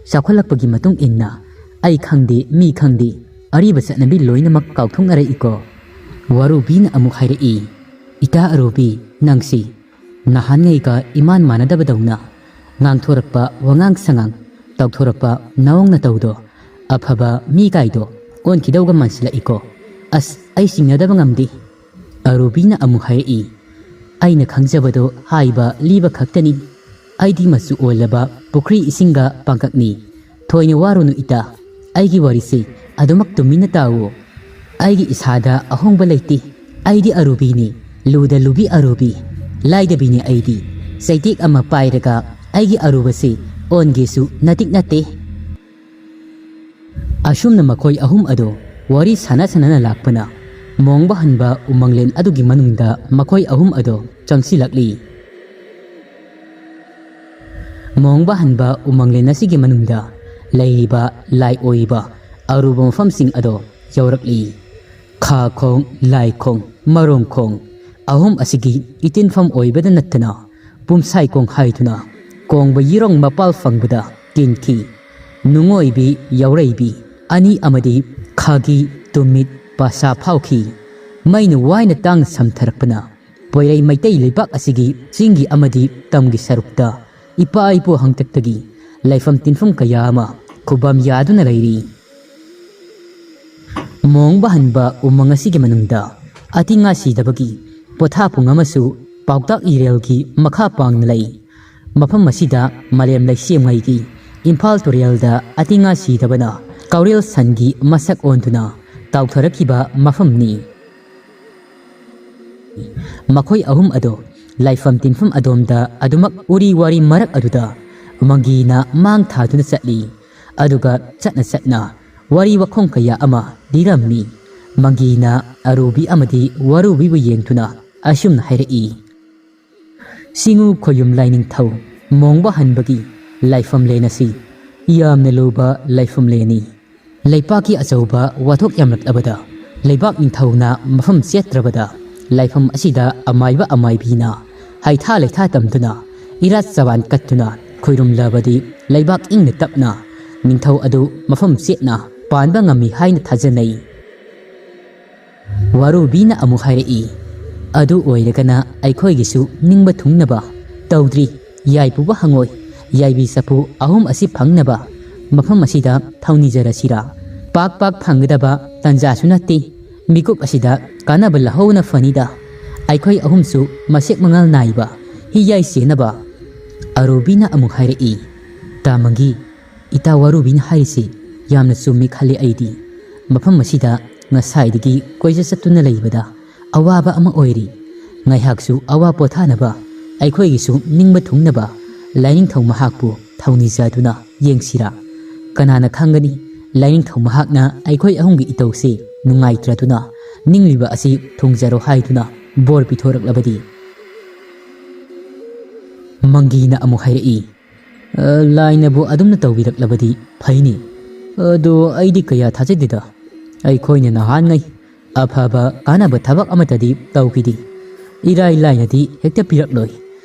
ꯆꯥꯎꯈꯠꯂꯛꯄꯒꯤ ꯃꯇꯨꯡ ꯏꯟꯅ ꯑꯩ ꯈꯪꯗꯦ, ꯃꯤ ꯈꯪꯗꯦ, ꯑꯔꯤꯕ ꯆꯠꯅꯕꯤ ꯂꯣꯏꯅꯃꯛ ꯀꯥꯎꯊꯣꯛꯅꯔꯛꯏꯀꯣ"꯫ ꯋꯥꯔꯨꯕꯤꯅ ꯑꯃꯨꯛ ꯍꯥꯏꯔꯛꯏ, "ꯏꯇꯥ ꯑꯔꯨꯕꯤ, ꯅꯪꯁꯤ ꯅꯍꯥꯟꯉꯩꯒ ꯏꯃꯥꯟ ꯃꯥꯟꯅꯗꯕꯗꯧꯅ ꯉꯥꯡꯊꯣꯔꯛꯄ ꯋꯥꯉꯥꯡ ꯁꯉꯥꯡ, ꯇꯧꯊꯣꯔꯛꯄ ꯅꯑꯣꯡ ꯅꯇꯧꯗꯣ ꯑꯐꯕ ꯃꯤ ꯀꯥꯏꯗꯣ ꯑꯣꯟꯈꯤꯗꯧꯒ ꯃꯥꯟꯁꯤꯜꯂꯛꯏꯀꯣ꯫ ꯑꯁ, ꯑꯩ ꯆꯤꯡꯅꯗꯕ ꯉꯝꯗꯦ"꯫ ꯑꯔꯨꯕꯤꯅ ꯑꯃꯨꯛ ꯍꯥꯏꯔꯛꯏ, "ꯑꯩꯅ ꯈꯪꯖꯕꯗꯣ ꯍꯥꯏꯕ ꯂꯤꯕ ꯈꯛꯇꯅꯤ꯫ ꯑꯩꯗꯤ ꯃꯆꯨ ꯑꯣꯏꯂꯕ ꯄꯨꯈ꯭ꯔꯤ ꯏꯁꯤꯡꯒ ꯄꯥꯡꯀꯛꯅꯤ꯫ ꯊꯣꯏꯅ ꯋꯥꯔꯨꯅꯨ ꯏꯇꯥ, ꯑꯩꯒꯤ ꯋꯥꯔꯤꯁꯤ ꯑꯗꯨꯃꯛ ꯇꯨꯃꯤꯟꯅ ꯇꯥꯎꯑꯣ꯫ ꯑꯩꯒꯤ ꯏꯁꯥꯗ ꯑꯍꯣꯡꯕ ꯂꯩꯇꯦ꯫ ꯑꯩꯗꯤ ꯑꯔꯨꯕꯤꯅꯤ, ꯂꯨꯗ ꯂꯨꯕꯤ ꯑꯔꯨꯕꯤ꯫ ꯂꯥꯏꯗꯕꯤꯅꯤ ꯑꯩꯗꯤ꯫ ꯆꯩꯇꯦꯛ ꯑꯃ ꯄꯥꯏꯔꯒ ꯑꯩꯒꯤ ꯑꯔꯨꯕꯁꯤ ꯑꯣꯟꯒꯦꯁꯨ ꯅꯇꯤꯛ ꯅꯠꯇꯦ꯫ ꯑꯁꯨꯝꯅ ꯃꯈꯣꯏ ꯑꯍꯨꯝ ꯑꯗꯨ ꯋꯥꯔꯤ ꯁꯥꯟꯅ ꯁꯥꯟꯅꯅ ꯂꯥꯛꯄꯅ ꯃꯣꯡꯕ ꯍꯟꯕ ꯎꯃꯪꯂꯦꯟ ꯑꯗꯨꯒꯤ ꯃꯅꯨꯡꯗ ꯃꯈꯣꯏ ꯑꯍꯨꯝ ꯑꯗꯨ ꯆꯪꯁꯤꯜꯂꯛꯂꯤ꯫ ꯃꯣꯡꯕ ꯍꯟꯕ ꯎꯃꯪꯂꯦꯟ ꯑꯁꯤꯒꯤ ꯃꯅꯨꯡꯗ ꯂꯩꯔꯤꯕ ꯂꯥꯏ ꯑꯣꯏꯔꯤꯕ ꯑꯔꯨꯕ ꯃꯐꯝꯁꯤꯡ ꯑꯗꯣ ꯌꯧꯔꯛꯂꯤ꯫ ꯈꯥ ꯈꯣꯡ, ꯂꯥꯏ ꯈꯣꯡ, ꯃꯔꯣꯡ ꯈꯣꯡ ꯑꯍꯨꯝ ꯑꯁꯤꯒꯤ ꯏꯇꯤꯟꯐꯝ ꯑꯣꯏꯕꯗ ꯅꯠꯇꯅ ꯄꯨꯝꯁꯥꯏ ꯀꯣꯡ ꯍꯥꯏꯗꯨꯅ ꯀꯣꯡꯕ ꯌꯤꯔꯣꯡ ꯃꯄꯥꯜ ꯐꯪꯕꯗ ꯀꯤꯟꯈꯤ꯫ ꯅꯨꯡꯉꯣꯏꯕꯤ, ꯌꯥꯎꯔꯩꯕꯤ ꯑꯅꯤ ꯑꯃꯗꯤ ꯈꯥꯒꯤ, ꯇꯨꯃꯤꯠ, ꯄꯥꯁꯥ ꯐꯥꯎꯈꯤ꯫ ꯃꯩꯅ ꯋꯥꯏꯅ ꯇꯥꯡꯅ ꯁꯝꯊꯔꯛꯄꯅ ꯄꯣꯏꯔꯩ ꯃꯩꯇꯩ ꯂꯩꯕꯥꯛ ꯑꯁꯤꯒꯤ ꯆꯤꯡꯒꯤ ꯑꯃꯗꯤ ꯇꯝꯒꯤ ꯁꯔꯨꯛꯇ ꯏꯄꯥ ꯏꯄꯨ ꯍꯥꯛꯇꯛꯇꯒꯤ ꯂꯩꯐꯝ ꯇꯤꯟꯐꯝ ꯀꯌꯥ ꯑꯃ ꯈꯨꯕꯝ ꯌꯥꯗꯨꯅ ꯂꯩꯔꯤ꯫ ꯃꯣꯡꯕ ꯍꯟꯕ ꯎꯃꯪ ꯑꯁꯤꯒꯤ ꯃꯅꯨꯡꯗ ꯑꯇꯤꯉꯥ ꯁꯤꯗꯕꯒꯤ ꯄꯣꯊꯥꯐꯝ ꯑꯃꯁꯨ ꯄꯥꯎꯇꯥꯛ ꯏꯔꯦꯜꯒꯤ ꯃꯈꯥ ꯄꯥꯡꯅ ꯂꯩ꯫ ꯃꯐꯝ ꯑꯁꯤꯗ ꯃꯥꯂꯦꯝ ꯂꯩꯁꯦꯝꯉꯩꯒꯤ ꯏꯝꯐꯥꯜ ꯇꯨꯔꯦꯜꯗ ꯑꯇꯤꯉꯥ ꯁꯤꯗꯕꯅ ꯀꯥꯎꯔꯦꯜ ꯁꯟꯒꯤ ꯃꯁꯛ ꯑꯣꯟꯗꯨꯅ ꯇꯥꯎꯊꯔꯛꯈꯤꯕ ꯃꯐꯝꯅꯤ꯫ ꯃꯈꯣꯏ ꯑꯍꯨꯝ ꯑꯗꯨ ꯂꯥꯏꯐꯝ ꯇꯤꯟꯐꯝ ꯑꯗꯣꯝꯗ ꯑꯗꯨꯃꯛ ꯎꯔꯤ ꯋꯥꯔꯤ ꯃꯔꯛ ꯑꯗꯨꯗ ꯃꯪꯒꯤꯅ ꯃꯥꯡ ꯊꯥꯗꯨꯅ ꯆꯠꯂꯤ꯫ ꯑꯗꯨꯒ ꯆꯠꯅ ꯆꯠꯅ ꯋꯥꯔꯤ ꯋꯥꯈꯣꯡ ꯀꯌꯥ ꯑꯃ ꯂꯤꯔꯝꯃꯤ꯫ ꯃꯪꯒꯤꯅ ꯑꯔꯨꯕꯤ ꯑꯃꯗꯤ ꯋꯥꯔꯨꯕꯤꯕꯨ ꯌꯦꯡꯗꯨꯅ ꯑꯁꯨꯝꯅ ꯍꯥꯏꯔꯛꯏ꯫ ꯆꯤꯡꯉꯨ ꯈꯣꯌꯨꯝ ꯂꯥꯏꯅꯤꯡꯊꯧ ꯃꯣꯡꯕ ꯍꯟꯕꯒꯤ ꯂꯥꯏꯐꯝꯂꯦꯟ ꯑꯁꯤ ꯌꯥꯝꯅ ꯂꯨꯕ ꯂꯥꯏꯐꯝꯂꯦꯟꯅꯤ꯫ ꯂꯩꯄꯥꯛꯀꯤ ꯑꯆꯧꯕ ꯋꯥꯊꯣꯛ ꯌꯥꯝꯂꯛꯂꯕꯗ ꯂꯩꯕꯥꯛ ꯅꯤꯡꯊꯧꯅ ꯃꯐꯝ ꯆꯦꯠꯇ꯭ꯔꯕꯗ ꯂꯥꯏꯐꯝ ꯑꯁꯤꯗ ꯑꯃꯥꯏꯕ ꯑꯃꯥꯏꯕꯤꯅ ꯍꯩꯊꯥ ꯂꯩꯊꯥ ꯇꯝꯗꯨꯅ ꯏꯔꯥꯠ ꯆꯕꯥꯟ ꯀꯠꯇꯨꯅ ꯈꯣꯏꯔꯨꯝꯂꯕꯗꯤ ꯂꯩꯕꯥꯛ ꯏꯪꯅ ꯇꯞꯅ ꯅꯤꯡꯊꯧ ꯑꯗꯨ ꯃꯐꯝ ꯆꯦꯠꯅ ꯄꯥꯟꯕ ꯉꯝꯃꯤ ꯍꯥꯏꯅ ꯊꯥꯖꯅꯩ꯫ ꯋꯥꯔꯨꯕꯤꯅ ꯑꯃꯨꯛ ꯍꯥꯏꯔꯛꯏ, "ꯑꯗꯨ ꯑꯣꯏꯔꯒꯅ ꯑꯩꯈꯣꯏꯒꯤꯁꯨ ꯅꯤꯡꯕ ꯊꯨꯡꯅꯕ ꯇꯧꯗ꯭ꯔꯤ ꯌꯥꯏꯄꯨꯕ ꯍꯪꯉꯣꯏ, ꯌꯥꯏꯕꯤ ꯆꯐꯨ ꯑꯍꯨꯝ ꯑꯁꯤ ꯐꯪꯅꯕ ꯃꯐꯝ ꯑꯁꯤꯗ ꯊꯧꯅꯤꯖꯔꯁꯤꯔꯥ? ꯄꯥꯛ ꯄꯥꯛ ꯐꯪꯒꯗꯕ ꯇꯟꯖꯥꯁꯨ ꯅꯠꯇꯦ꯫ ꯃꯤꯀꯨꯞ ꯑꯁꯤꯗ ꯀꯥꯟꯅꯕ ꯂꯧꯍꯧꯅ ꯐꯅꯤꯗ꯫ ꯑꯩꯈꯣꯏ ꯑꯍꯨꯝꯁꯨ ꯃꯁꯦꯛ ꯃꯉꯥꯜ ꯅꯥꯏꯕ ꯍꯤꯌꯥꯏ ꯆꯦꯟꯅꯕ ꯑꯔꯨꯕꯤꯅ ꯑꯃꯨꯛ ꯍꯥꯏꯔꯛꯏ, "ꯇꯥ ꯃꯪꯒꯤ, ꯏꯇꯥ ꯋꯥꯔꯨꯕꯤꯅ ꯍꯥꯏꯔꯤꯁꯤ ꯌꯥꯝꯅ ꯆꯨꯝꯃꯤ ꯈꯜꯂꯤ ꯑꯩꯗꯤ꯫ ꯃꯐꯝ ꯑꯁꯤꯗ ꯉꯁꯥꯏꯗꯒꯤ ꯀꯣꯏꯆꯠ ꯆꯠꯇꯨꯅ ꯂꯩꯕꯗ ꯑꯋꯥꯕ ꯑꯃ ꯑꯣꯏꯔꯤ꯫ ꯉꯥꯏꯍꯥꯛꯁꯨ ꯑꯋꯥ ꯄꯣꯊꯥꯅꯕ, ꯑꯩꯈꯣꯏꯒꯤꯁꯨ ꯅꯤꯡꯕ ꯊꯨꯡꯅꯕ ꯂꯥꯏꯅꯤꯡꯊꯧ ꯃꯍꯥꯛꯄꯨ ꯊꯧꯅꯤꯖꯗꯨꯅ ꯌꯦꯡꯁꯤꯔꯥ? ꯀꯅꯥꯅ ꯈꯪꯒꯅꯤ, ꯂꯥꯏꯅꯤꯡꯊꯧ ꯃꯍꯥꯛꯅ ꯑꯩꯈꯣꯏ ꯑꯍꯨꯝꯒꯤ ꯏꯇꯧꯁꯤ ꯅꯨꯡꯉꯥꯏꯇ꯭ꯔꯗꯨꯅ ꯅꯤꯡꯂꯤꯕ ꯑꯁꯤ ꯊꯨꯡꯖꯔꯣ ꯍꯥꯏꯗꯨꯅ ꯕꯣꯔ ꯄꯤꯊꯣꯔꯛꯂꯕꯗꯤ?" ꯃꯪꯒꯤꯅ ꯑꯃꯨꯛ ꯍꯥꯏꯔꯛꯏ, "ꯑ, ꯂꯥꯏꯅꯕꯨ ꯑꯗꯨꯝꯅ ꯇꯧꯕꯤꯔꯛꯂꯕꯗꯤ ꯐꯩꯅꯤ꯫ ꯑꯗꯣ ꯑꯩꯗꯤ ꯀꯌꯥ ꯊꯥꯖꯗꯦꯗ꯫ ꯑꯩꯈꯣꯏꯅ ꯅꯍꯥꯟꯉꯩ ꯑꯐꯕ ꯀꯥꯟꯅꯕ ꯊꯕꯛ ꯑꯃꯠꯇꯗꯤ ꯇꯧꯈꯤꯗꯦ꯫ ꯏꯔꯥꯏ ꯂꯥꯏꯅꯗꯤ ꯍꯦꯛꯇ ꯄꯤꯔꯛꯂꯣꯏ꯫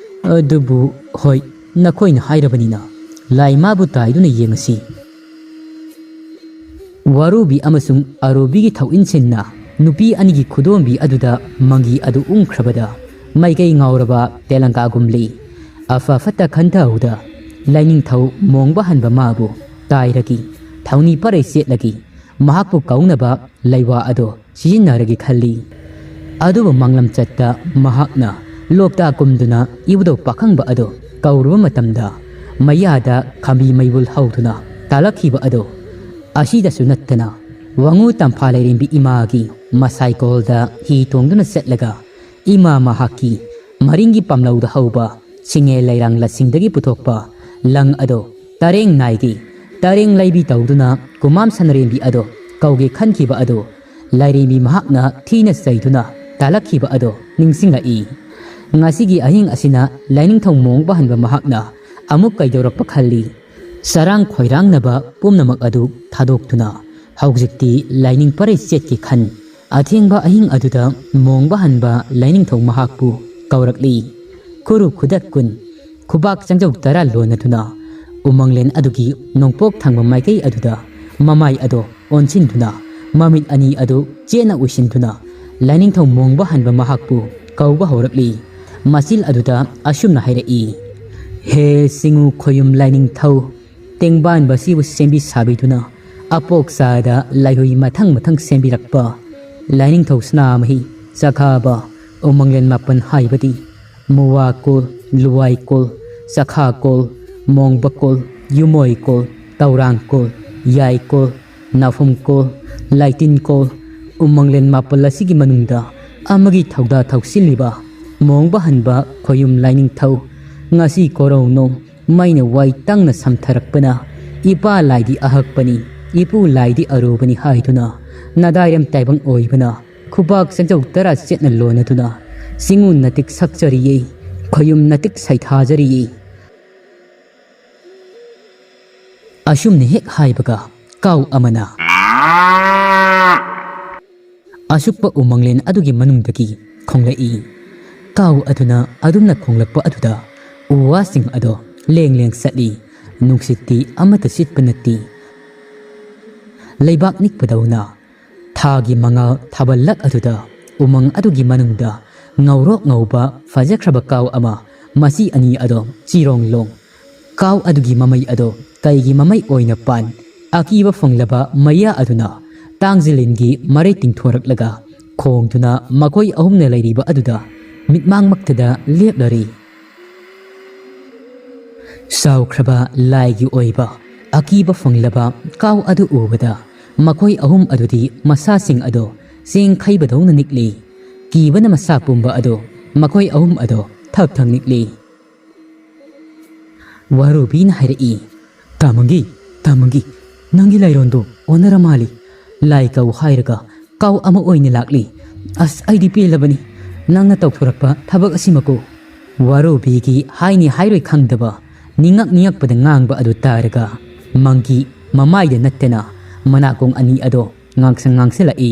ꯑꯗꯨꯕꯨ ꯍꯣꯏ, ꯅꯈꯣꯏꯅ ꯍꯥꯏꯔꯕꯅꯤꯅ ꯂꯥꯏ ꯃꯥꯕꯨ ꯇꯥꯏꯗꯨꯅ ꯌꯦꯡꯉꯁꯤ꯫" ꯋꯥꯔꯨꯕꯤ ꯑꯃꯁꯨꯡ ꯑꯔꯨꯕꯤꯒꯤ ꯊꯧꯏꯟꯁꯤꯟꯅ ꯅꯨꯄꯤ ꯑꯅꯤꯒꯤ ꯈꯨꯗꯣꯝꯕꯤ ꯑꯗꯨꯗ ꯃꯪꯒꯤ ꯑꯗꯨ ꯎꯪꯈ꯭ꯔꯕꯗ ꯃꯥꯏꯀꯩ ꯉꯥꯎꯔꯕ ꯇꯦꯂꯪꯀꯥꯒꯨꯝꯂꯤ꯫ ꯑꯐ ꯐꯠꯇ ꯈꯟꯊꯍꯧꯗ ꯂꯥꯏꯅꯤꯡꯊꯧ ꯃꯣꯡꯕ ꯍꯟꯕ ꯃꯥꯕꯨ ꯇꯥꯏꯔꯒꯤ, ꯊꯧꯅꯤ ꯄꯔꯩ ꯆꯦꯠꯂꯒꯤ, ꯃꯍꯥꯛꯄꯨ ꯀꯧꯅꯕ ꯂꯩꯋꯥ ꯑꯗꯨ ꯁꯤꯖꯤꯟꯅꯔꯒꯦ ꯈꯜꯂꯤ꯫ ꯑꯗꯨꯕꯨ ꯃꯪꯂꯝꯆꯠꯇ ꯃꯍꯥꯛꯅ ꯂꯣꯛꯇꯥꯛ ꯀꯨꯝꯗꯨꯅ ꯏꯕꯨꯙꯧ ꯄꯥꯈꯪꯕ ꯑꯗꯨ ꯀꯧꯔꯨꯕ ꯃꯇꯝꯗ ꯃꯌꯥꯗ ꯈꯝꯕꯤ ꯃꯩꯕꯨꯜ ꯍꯧꯗꯨꯅ ꯇꯥꯂꯛꯈꯤꯕ ꯑꯗꯨ ꯑꯁꯤꯗꯁꯨ ꯅꯠꯇꯅ ꯋꯥꯉꯨ ꯇꯝꯐꯥ ꯂꯥꯏꯔꯦꯝꯕꯤ ꯏꯃꯥꯒꯤ ꯃꯁꯥꯏꯀꯣꯜꯗ ꯍꯤ ꯇꯣꯡꯗꯨꯅ ꯆꯠꯂꯒ ꯏꯃꯥ ꯃꯍꯥꯛꯀꯤ ꯃꯔꯤꯡꯒꯤ ꯄꯥꯝꯂꯧꯗ ꯍꯧꯕ ꯁꯤꯡꯉꯦ ꯂꯩꯔꯥꯡ ꯂꯁꯤꯡꯗꯒꯤ ꯄꯨꯊꯣꯛꯄ ꯂꯪ ꯑꯗꯨ ꯇꯔꯦꯡ ꯅꯥꯏꯒꯤ ꯇꯔꯦꯡ ꯂꯩꯕꯤ ꯇꯧꯗꯨꯅ ꯀꯨꯃꯥꯝ ꯁꯅꯔꯦꯝꯕꯤ ꯑꯗꯨ ꯀꯧꯒꯦ ꯈꯟꯈꯤꯕ ꯑꯗꯨ ꯂꯥꯏꯔꯦꯝꯕꯤ ꯃꯍꯥꯛꯅ ꯊꯤꯅ ꯆꯩꯗꯨꯅ ꯇꯥꯂꯛꯈꯤꯕ ꯑꯗꯨ ꯅꯤꯡꯁꯤꯡꯂꯛꯏ꯫ ꯉꯁꯤꯒꯤ ꯑꯍꯤꯡ ꯑꯁꯤꯅ ꯂꯥꯏꯅꯤꯡꯊꯧ ꯃꯣꯡꯕ ꯍꯟꯕ ꯃꯍꯥꯛꯅ ꯑꯃꯨꯛ ꯀꯩꯗꯧꯔꯛꯄ ꯈꯜꯂꯤ꯫ ꯆꯔꯥꯡ ꯈꯣꯏꯔꯥꯡꯅꯕ ꯄꯨꯝꯅꯃꯛ ꯑꯗꯨ ꯊꯥꯗꯣꯛꯇꯨꯅ ꯍꯧꯖꯤꯛꯇꯤ ꯂꯥꯏꯅꯤꯡ ꯄꯔꯩ ꯆꯦꯠꯀꯦ ꯈꯟ ꯑꯊꯦꯡꯕ ꯑꯍꯤꯡ ꯑꯗꯨꯗ ꯃꯣꯡꯕ ꯍꯟꯕ ꯂꯥꯏꯅꯤꯡꯊꯧ ꯃꯍꯥꯛꯄꯨ ꯀꯧꯔꯛꯂꯤ꯫ ꯈꯨꯔꯨ ꯈꯨꯗꯛ ꯀꯨꯟ, ꯈꯨꯕꯥꯛ ꯆꯪꯖꯧ ꯇꯔꯥ ꯂꯣꯟꯅꯗꯨꯅ ꯎꯃꯪꯂꯦꯟ ꯑꯗꯨꯒꯤ ꯅꯣꯡꯄꯣꯛ ꯊꯪꯕ ꯃꯥꯏꯀꯩ ꯑꯗꯨꯗ ꯃꯃꯥꯏ ꯑꯗꯣ ꯑꯣꯟꯁꯤꯟꯗꯨꯅ ꯃꯃꯤꯠ ꯑꯅꯤ ꯑꯗꯨ ꯆꯦꯠꯅ ꯎꯏꯁꯤꯟꯗꯨꯅ ꯂꯥꯏꯅꯤꯡꯊꯧ ꯃꯣꯡꯕ ꯍꯟꯕ ꯃꯍꯥꯛꯄꯨ ꯀꯧꯕ ꯍꯧꯔꯛꯂꯤ꯫ ꯃꯆꯤꯜ ꯑꯗꯨꯗ ꯑꯁꯨꯝꯅ ꯍꯥꯏꯔꯛꯏ, "ꯍꯦ ꯆꯤꯡꯉꯨ ꯈꯣꯌꯨꯝ ꯂꯥꯏꯅꯤꯡꯊꯧ, ꯇꯦꯡꯕꯥꯟꯕꯁꯤꯕꯨ ꯁꯦꯝꯕꯤ ꯁꯥꯕꯤꯗꯨꯅ ꯑꯄꯣꯛ ꯆꯥꯗ ꯂꯥꯏꯍꯨꯏ ꯃꯊꯪ ꯃꯊꯪ ꯁꯦꯝꯕꯤꯔꯛꯄ ꯂꯥꯏꯅꯤꯡꯊꯧ ꯁꯅꯥꯃꯍꯤ ꯆꯈꯥꯕ ꯎꯃꯪꯂꯦꯟ ꯃꯥꯄꯟ ꯍꯥꯏꯕꯗꯤ ꯃꯨꯋꯥꯀꯣꯜ, ꯂꯨꯋꯥꯏꯀꯣꯜ, ꯆꯈꯥ ꯀꯣꯜ, ꯃꯣꯡꯕ ꯀꯣꯜ, ꯌꯨꯃꯣꯏ ꯀꯣꯜ, ꯇꯧꯔꯥꯡ ꯀꯣꯜ, ꯌꯥꯏ ꯀꯣꯜ, ꯅꯥꯐꯨꯝ ꯀꯣꯜ, ꯂꯥꯏꯇꯤꯟ ꯀꯣꯜ, ꯎꯃꯪꯂꯦꯟ ꯃꯥꯄꯜ ꯑꯁꯤꯒꯤ ꯃꯅꯨꯡꯗ ꯑꯃꯒꯤ ꯊꯧꯗꯥ ꯊꯧꯁꯤꯜꯂꯤꯕ ꯃꯣꯡꯕ ꯍꯟꯕ ꯈꯣꯌꯨꯝ ꯂꯥꯏꯅꯤꯡꯊꯧ, ꯉꯁꯤ ꯀꯣꯔꯧꯅꯣ ꯃꯩꯅ ꯋꯥꯏ ꯇꯪꯅ ꯁꯝꯊꯔꯛꯄꯅ, ꯏꯄꯥ ꯂꯥꯏꯗꯤ ꯑꯍꯛꯄꯅꯤ, ꯏꯄꯨ ꯂꯥꯏꯗꯤ ꯑꯔꯨꯕꯅꯤ ꯍꯥꯏꯗꯨꯅ ꯅꯗꯥꯏꯔꯝ ꯇꯥꯏꯕꯪ ꯑꯣꯏꯕꯅ ꯈꯨꯕꯥꯛ ꯆꯪꯖꯧ ꯇꯔꯥ ꯆꯦꯠꯅ ꯂꯣꯟꯅꯗꯨꯅ ꯆꯤꯡꯉꯨ ꯅꯥꯇꯤꯛ ꯁꯛꯆꯔꯤꯌꯦ, ꯈꯣꯌꯨꯝ ꯅꯥꯇꯤꯛ ꯁꯩꯊꯥꯖꯔꯤꯌꯦ꯫ ꯑꯁꯨꯝꯅ ꯍꯦꯛ ꯍꯥꯏꯕꯒ ꯀꯥꯎ ꯑꯃꯅ ꯑꯁꯨꯛꯄ ꯎꯃꯪꯂꯦꯟ ꯑꯗꯨꯒꯤ ꯃꯅꯨꯡꯗꯒꯤ ꯈꯣꯡꯂꯛꯏ꯫ ꯀꯥꯎ ꯑꯗꯨꯅ ꯑꯗꯨꯝꯅ ꯈꯣꯡꯂꯛꯄ ꯑꯗꯨꯗ ꯎ ꯋꯥꯁꯤꯡ ꯑꯗꯣ ꯂꯦꯡ ꯂꯦꯡ ꯆꯠꯂꯤ꯫ ꯅꯨꯡꯁꯤꯠꯇꯤ ꯑꯃꯠꯇ ꯁꯤꯠꯄ ꯅꯠꯇꯦ꯫ ꯂꯩꯕꯥꯛ ꯅꯤꯛꯄꯗꯧꯅ ꯊꯥꯒꯤ ꯃꯉꯥꯜ ꯊꯥꯕꯜꯂꯛ ꯑꯗꯨꯗ ꯎꯃꯪ ꯑꯗꯨꯒꯤ ꯃꯅꯨꯡꯗ ꯉꯧꯔꯣꯛ ꯉꯧꯕ ꯐꯖꯈ꯭ꯔꯕ ꯀꯥꯎ ꯑꯃ, ꯃꯆꯤ ꯑꯅꯤ ꯑꯗꯣ ꯆꯤꯔꯣꯡ ꯂꯣꯡ꯫ ꯀꯥꯎ ꯑꯗꯨꯒꯤ ꯃꯃꯩ ꯑꯗꯣ ꯀꯩꯒꯤ ꯃꯃꯩ ꯑꯣꯏꯅ ꯄꯥꯟ? ꯑꯀꯤꯕ ꯐꯪꯂꯕ ꯃꯩꯌꯥ ꯑꯗꯨꯅ ꯇꯥꯡꯖꯂꯤꯟꯒꯤ ꯃꯔꯩ ꯇꯤꯡꯊꯣꯔꯛꯂꯒ ꯈꯣꯡꯗꯨꯅ ꯃꯈꯣꯏ ꯑꯍꯨꯝꯅ ꯂꯩꯔꯤꯕ ꯑꯗꯨꯗ ꯃꯤꯠꯃꯥꯡꯃꯛꯇꯗ ꯂꯦꯞꯂꯔꯤ꯫ ꯆꯥꯎꯈ꯭ꯔꯕ ꯂꯥꯏꯒꯤ ꯑꯣꯏꯕ ꯑꯀꯤꯕ ꯐꯪꯂꯕ ꯀꯥꯎ ꯑꯗꯨ ꯎꯕꯗ ꯃꯈꯣꯏ ꯑꯍꯨꯝ ꯑꯗꯨꯗꯤ ꯃꯁꯥꯁꯤꯡ ꯑꯗꯣ ꯆꯦꯡ ꯈꯩꯕꯗꯧꯅ ꯅꯤꯛꯂꯤ꯫ ꯀꯤꯕꯅ ꯃꯁꯥ ꯄꯨꯝꯕ ꯑꯗꯣ ꯃꯈꯣꯏ ꯑꯍꯨꯝ ꯑꯗꯣ ꯊꯛ ꯊꯛ ꯅꯤꯛꯂꯤ꯫ ꯋꯥꯔꯨꯕꯤꯅ ꯍꯥꯏꯔꯛꯏ, "ꯇꯥꯃꯪꯒꯤ, ꯇꯥꯃꯪꯒꯤ, ꯅꯪꯒꯤ ꯂꯥꯏꯔꯣꯟꯗꯣ ꯑꯣꯟꯅꯔ ꯃꯥꯜꯂꯤ꯫ ꯂꯥꯏ ꯀꯧ ꯍꯥꯏꯔꯒ ꯀꯥꯎ ꯑꯃ ꯑꯣꯏꯅ ꯂꯥꯛꯂꯤ꯫ ꯑꯁ, ꯑꯩꯗꯤ ꯄꯦꯜꯂꯕꯅꯤ ꯅꯪꯅ ꯇꯧꯊꯣꯔꯛꯄ ꯊꯕꯛ ꯑꯁꯤꯃꯀꯣ꯫" ꯋꯥꯔꯨꯕꯤꯒꯤ ꯍꯥꯏꯅꯤ ꯍꯥꯏꯔꯣꯏ ꯈꯪꯗꯕ ꯅꯤꯡꯉꯛ ꯅꯤꯡꯉꯛꯄꯗ ꯉꯥꯡꯕ ꯑꯗꯨ ꯇꯥꯔꯒ ꯃꯪꯒꯤ ꯃꯃꯥꯏꯗ ꯅꯠꯇꯅ ꯃꯅꯥꯀꯣꯡ ꯑꯅꯤ ꯑꯗꯣ ꯉꯥꯡꯁꯪ ꯉꯥꯡꯁꯤꯜꯂꯛꯏ꯫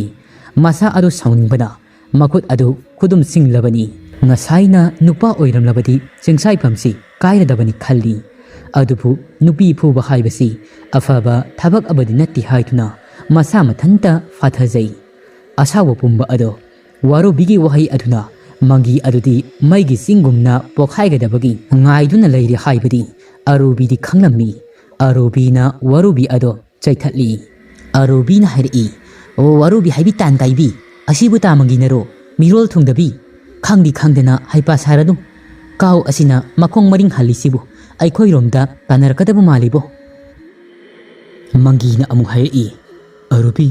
ꯃꯁꯥ ꯑꯗꯨ ꯁꯥꯎꯅꯤꯡꯕꯅ ꯃꯈꯨꯠ ꯑꯗꯨ ꯈꯨꯗꯨꯝ ꯁꯤꯡꯂꯕꯅꯤ꯫ ꯉꯁꯥꯏꯅ ꯅꯨꯄꯥ ꯑꯣꯏꯔꯝꯂꯕꯗꯤ ꯆꯤꯡꯁꯥꯏꯐꯝꯁꯤ ꯀꯥꯏꯔꯗꯕꯅꯤ ꯈꯜꯂꯤ꯫ ꯑꯗꯨꯕꯨ ꯅꯨꯄꯤ ꯐꯨꯕ ꯍꯥꯏꯕꯁꯤ ꯑꯐꯕ ꯊꯕꯛ ꯑꯃꯗꯤ ꯅꯠꯇꯦ ꯍꯥꯏꯗꯨꯅ ꯃꯁꯥ ꯃꯊꯟꯇ ꯐꯥꯊꯖꯩ꯫ ꯑꯁꯥꯎꯕ ꯄꯨꯝꯕ ꯑꯗꯣ ꯋꯥꯔꯨꯕꯤꯒꯤ ꯋꯥꯍꯩ ꯑꯗꯨꯅ ꯃꯪꯒꯤ ꯑꯗꯨꯗꯤ ꯃꯩꯒꯤ ꯆꯤꯡꯒꯨꯝꯅ ꯄꯣꯈꯥꯏꯒꯗꯕꯒꯤ ꯉꯥꯏꯗꯨꯅ ꯂꯩꯔꯤ ꯍꯥꯏꯕꯗꯤ ꯑꯔꯨꯕꯤꯗꯤ ꯈꯪꯂꯝꯃꯤ꯫ ꯑꯔꯨꯕꯤꯅ ꯋꯥꯔꯨꯕꯤ ꯑꯗꯣ ꯆꯩꯊꯠꯂꯤ꯫ ꯑꯔꯨꯕꯤꯅ ꯍꯥꯏꯔꯛꯏ, "ꯑꯣ, ꯋꯥꯔꯨꯕꯤ ꯍꯥꯏꯕꯤ ꯇꯥꯟ ꯀꯥꯏꯕꯤ, ꯑꯁꯤꯕꯨ ꯇꯥꯃꯪꯒꯤꯅꯔꯣ? ꯃꯤꯔꯣꯜ ꯊꯨꯡꯗꯕꯤ, ꯈꯪꯗꯤ ꯈꯪꯗꯅ ꯍꯩꯄꯥ ꯁꯥꯔꯅꯨ꯫ "ꯀꯥꯎ ꯑꯁꯤꯅ ꯃꯈꯣꯡ ꯃꯔꯤꯡ ꯍꯜꯂꯤꯁꯤꯕꯨ ꯑꯩꯈꯣꯏꯔꯣꯝꯗ ꯇꯥꯟꯅꯔꯛꯀꯗꯕ ꯃꯥꯜꯂꯤꯕꯣ?" ꯃꯪꯒꯤꯅ ꯑꯃꯨꯛ ꯍꯥꯏꯔꯛꯏ, "ꯑꯔꯨꯕꯤ,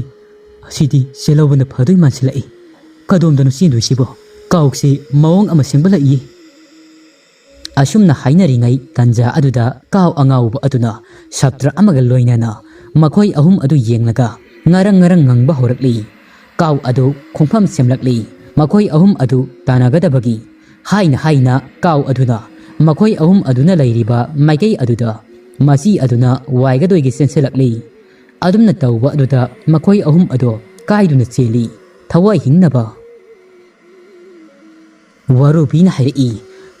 ꯑꯁꯤꯗꯤ ꯆꯦꯜꯍꯧꯕꯅ ꯐꯗꯣꯏ ꯃꯥꯟꯁꯤꯜꯂꯛꯏ꯫ ꯀꯗꯣꯝꯗꯅꯣ ꯆꯦꯟꯗꯣꯏꯁꯤꯕꯣ? ꯀꯥꯎꯁꯤ ꯃꯑꯣꯡ ꯑꯃ ꯁꯦꯝꯒꯠꯂꯛꯏ꯫" ꯑꯁꯨꯝꯅ ꯍꯥꯏꯅꯔꯤꯉꯩ ꯇꯟꯖꯥ ꯑꯗꯨꯗ ꯀꯥꯎ ꯑꯉꯥꯎꯕ ꯑꯗꯨꯅ ꯁꯥꯇ꯭ꯔ ꯑꯃꯒ ꯂꯣꯏꯅꯅ ꯃꯈꯣꯏ ꯑꯍꯨꯝ ꯑꯗꯨ ꯌꯦꯡꯂꯒ ꯉꯔꯪ ꯉꯔꯪ ꯉꯪꯕ ꯍꯧꯔꯛꯂꯤ꯫ ꯀꯥꯎ ꯑꯗꯨ ꯈꯣꯡꯐꯝ ꯁꯦꯝꯂꯛꯂꯤ꯫ ꯃꯈꯣꯏ ꯑꯍꯨꯝ ꯑꯗꯨ ꯇꯥꯟꯅꯒꯗꯕꯒꯤ ꯍꯥꯏꯅ ꯍꯥꯏꯅ ꯀꯥꯎ ꯑꯗꯨꯅ ꯃꯈꯣꯏ ꯑꯍꯨꯝ ꯑꯗꯨꯅ ꯂꯩꯔꯤꯕ ꯃꯥꯏꯀꯩ ꯑꯗꯨꯗ ꯃꯆꯤ ꯑꯗꯨꯅ ꯋꯥꯏꯒꯗꯣꯏꯒꯤ ꯆꯦꯟꯁꯤꯜꯂꯛꯂꯤ꯫ ꯑꯗꯨꯝꯅ ꯇꯧꯕ ꯑꯗꯨꯗ ꯃꯈꯣꯏ ꯑꯍꯨꯝ ꯑꯗꯨ ꯀꯥꯏꯗꯨꯅ ꯆꯦꯜꯂꯤ꯫ ꯊꯋꯥꯏ ꯍꯤꯡꯅꯕ꯫ ꯋꯥꯔꯨꯕꯤꯅ ꯍꯥꯏꯔꯛꯏ,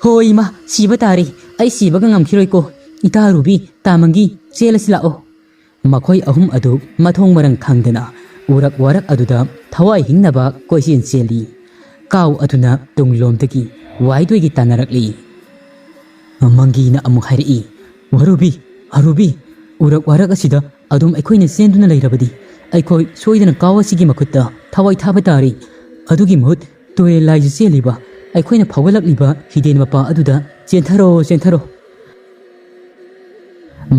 "ꯍꯣꯏ ꯏꯃꯥ, ꯁꯤꯕ ꯇꯥꯔꯦ꯫ ꯑꯩ ꯁꯤꯕꯒ ꯉꯝꯈꯤꯔꯣꯏꯀꯣ꯫ ꯏꯇꯥ ꯔꯨꯕꯤ, ꯇꯥ ꯃꯪꯒꯤ, ꯆꯦꯜꯂꯁꯤ ꯂꯥꯛꯑꯣ꯫" ꯃꯈꯣꯏ ꯑꯍꯨꯝ ꯑꯗꯨ ꯃꯊꯣꯡ ꯃꯔꯝ ꯈꯪꯗꯅ ꯎꯔꯛ ꯋꯥꯔꯛ ꯑꯗꯨꯗ ꯊꯋꯥꯏ ꯍꯤꯡꯅꯕ ꯀꯣꯏꯆꯦꯟ ꯆꯦꯜꯂꯤ꯫ ꯀꯥꯎ ꯑꯗꯨꯅ ꯇꯨꯡꯂꯣꯝꯗꯒꯤ ꯋꯥꯏꯗꯣꯏꯒꯤ ꯇꯥꯟꯅꯔꯛꯂꯤ꯫ ꯃꯪꯒꯤꯅ ꯑꯃꯨꯛ ꯍꯥꯏꯔꯛꯏ, "ꯋꯥꯔꯨꯕꯤ, ꯑꯔꯨꯕꯤ, ꯎꯔꯛ ꯋꯥꯔꯛ ꯑꯁꯤꯗ ꯑꯗꯨꯝ ꯑꯩꯈꯣꯏꯅ ꯆꯦꯟꯗꯨꯅ ꯂꯩꯔꯕꯗꯤ ꯑꯩꯈꯣꯏ ꯁꯣꯏꯗꯅ ꯀꯥꯎ ꯑꯁꯤꯒꯤ ꯃꯈꯨꯠꯇ ꯊꯋꯥꯏ ꯊꯥꯕ ꯇꯥꯔꯦ꯫ ꯑꯗꯨꯒꯤ ꯃꯍꯨꯠ ꯇꯨꯔꯦꯜ ꯂꯥꯏꯁꯤ ꯆꯦꯜꯂꯤꯕ ꯑꯩꯈꯣꯏꯅ ꯐꯥꯎꯒꯠꯂꯛꯂꯤꯕ ꯍꯤꯗꯦꯟ ꯃꯄꯥ ꯑꯗꯨꯗ ꯆꯦꯟꯊꯔꯣ, ꯆꯦꯟꯊꯔꯣ꯫"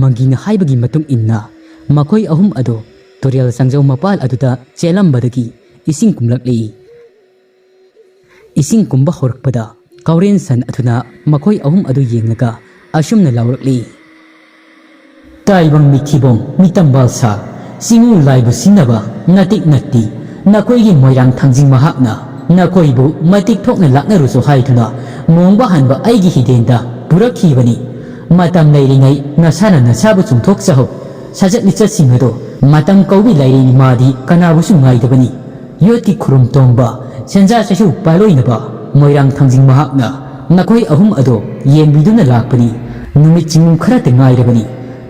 ꯃꯪꯒꯤꯅ ꯍꯥꯏꯕꯒꯤ ꯃꯇꯨꯡ ꯏꯟꯅ ꯃꯈꯣꯏ ꯑꯍꯨꯝ ꯑꯗꯨ ꯇꯨꯔꯦꯜ ꯆꯪꯖꯧ ꯃꯄꯥꯜ ꯑꯗꯨꯗ ꯆꯦꯜꯂꯝꯕꯗꯒꯤ ꯏꯁꯤꯡ ꯀꯨꯝꯂꯛꯂꯤ꯫ ꯏꯁꯤꯡ ꯀꯨꯝꯕ ꯍꯧꯔꯛꯄꯗ ꯀꯥꯎꯔꯦꯟ ꯁꯟ ꯑꯗꯨꯅ ꯃꯈꯣꯏ ꯑꯍꯨꯝ ꯑꯗꯨ ꯌꯦꯡꯂꯒ ꯑꯁꯨꯝꯅ ꯂꯥꯎꯔꯛꯂꯤ, "ꯇꯥꯏꯕꯪ ꯃꯤꯊꯤꯕꯣꯡ, ꯃꯤꯇꯝꯕꯥꯜ ꯁꯥ, ꯆꯤꯡꯉꯨ ꯂꯥꯏꯕꯨ ꯁꯤꯟꯅꯕ ꯅꯇꯤꯛ ꯅꯠꯇꯤ, ꯅꯈꯣꯏꯒꯤ ꯃꯣꯏꯔꯥꯡ ꯊꯥꯡꯖꯤꯡ ꯃꯍꯥꯛꯅ ꯅꯈꯣꯏꯕꯨ ꯃꯇꯤꯛ ꯊꯣꯛꯅ ꯂꯥꯛꯅꯔꯨꯁꯨ ꯍꯥꯏꯗꯨꯅ ꯃꯣꯡꯕ ꯍꯟꯕ ꯑꯩꯒꯤ ꯍꯤꯗꯦꯟꯗ ꯄꯨꯔꯛꯈꯤꯕꯅꯤ꯫ ꯃꯇꯝ ꯂꯩꯔꯤꯉꯩ ꯅꯁꯥꯅ ꯅꯁꯥꯕꯨ ꯆꯨꯝꯊꯣꯛꯆꯍꯧ꯫ ꯁꯖꯠ ꯂꯤꯆꯠꯁꯤꯡ ꯑꯗꯣ ꯃꯇꯝ ꯀꯧꯕꯤ ꯂꯥꯏꯔꯦꯟ ꯃꯥꯗꯤ ꯀꯅꯥꯕꯨꯁꯨ ꯉꯥꯏꯗꯕꯅꯤ꯫ ꯌꯣꯠꯀꯤ ꯈꯨꯔꯨꯝ ꯇꯣꯡꯕ, ꯁꯦꯟꯖꯥ ꯆꯩꯁꯨ ꯄꯥꯏꯂꯣꯏꯅꯕ ꯃꯣꯏꯔꯥꯡ ꯊꯥꯡꯖꯤꯡ ꯃꯍꯥꯛꯅ ꯅꯈꯣꯏ ꯑꯍꯨꯝ ꯑꯗꯣ ꯌꯦꯡꯕꯤꯗꯨꯅ ꯂꯥꯛꯄꯅꯤ꯫ ꯅꯨꯃꯤꯠ ꯆꯤꯡꯉꯝ ꯈꯔꯇ ꯉꯥꯏꯔꯕꯅꯤ꯫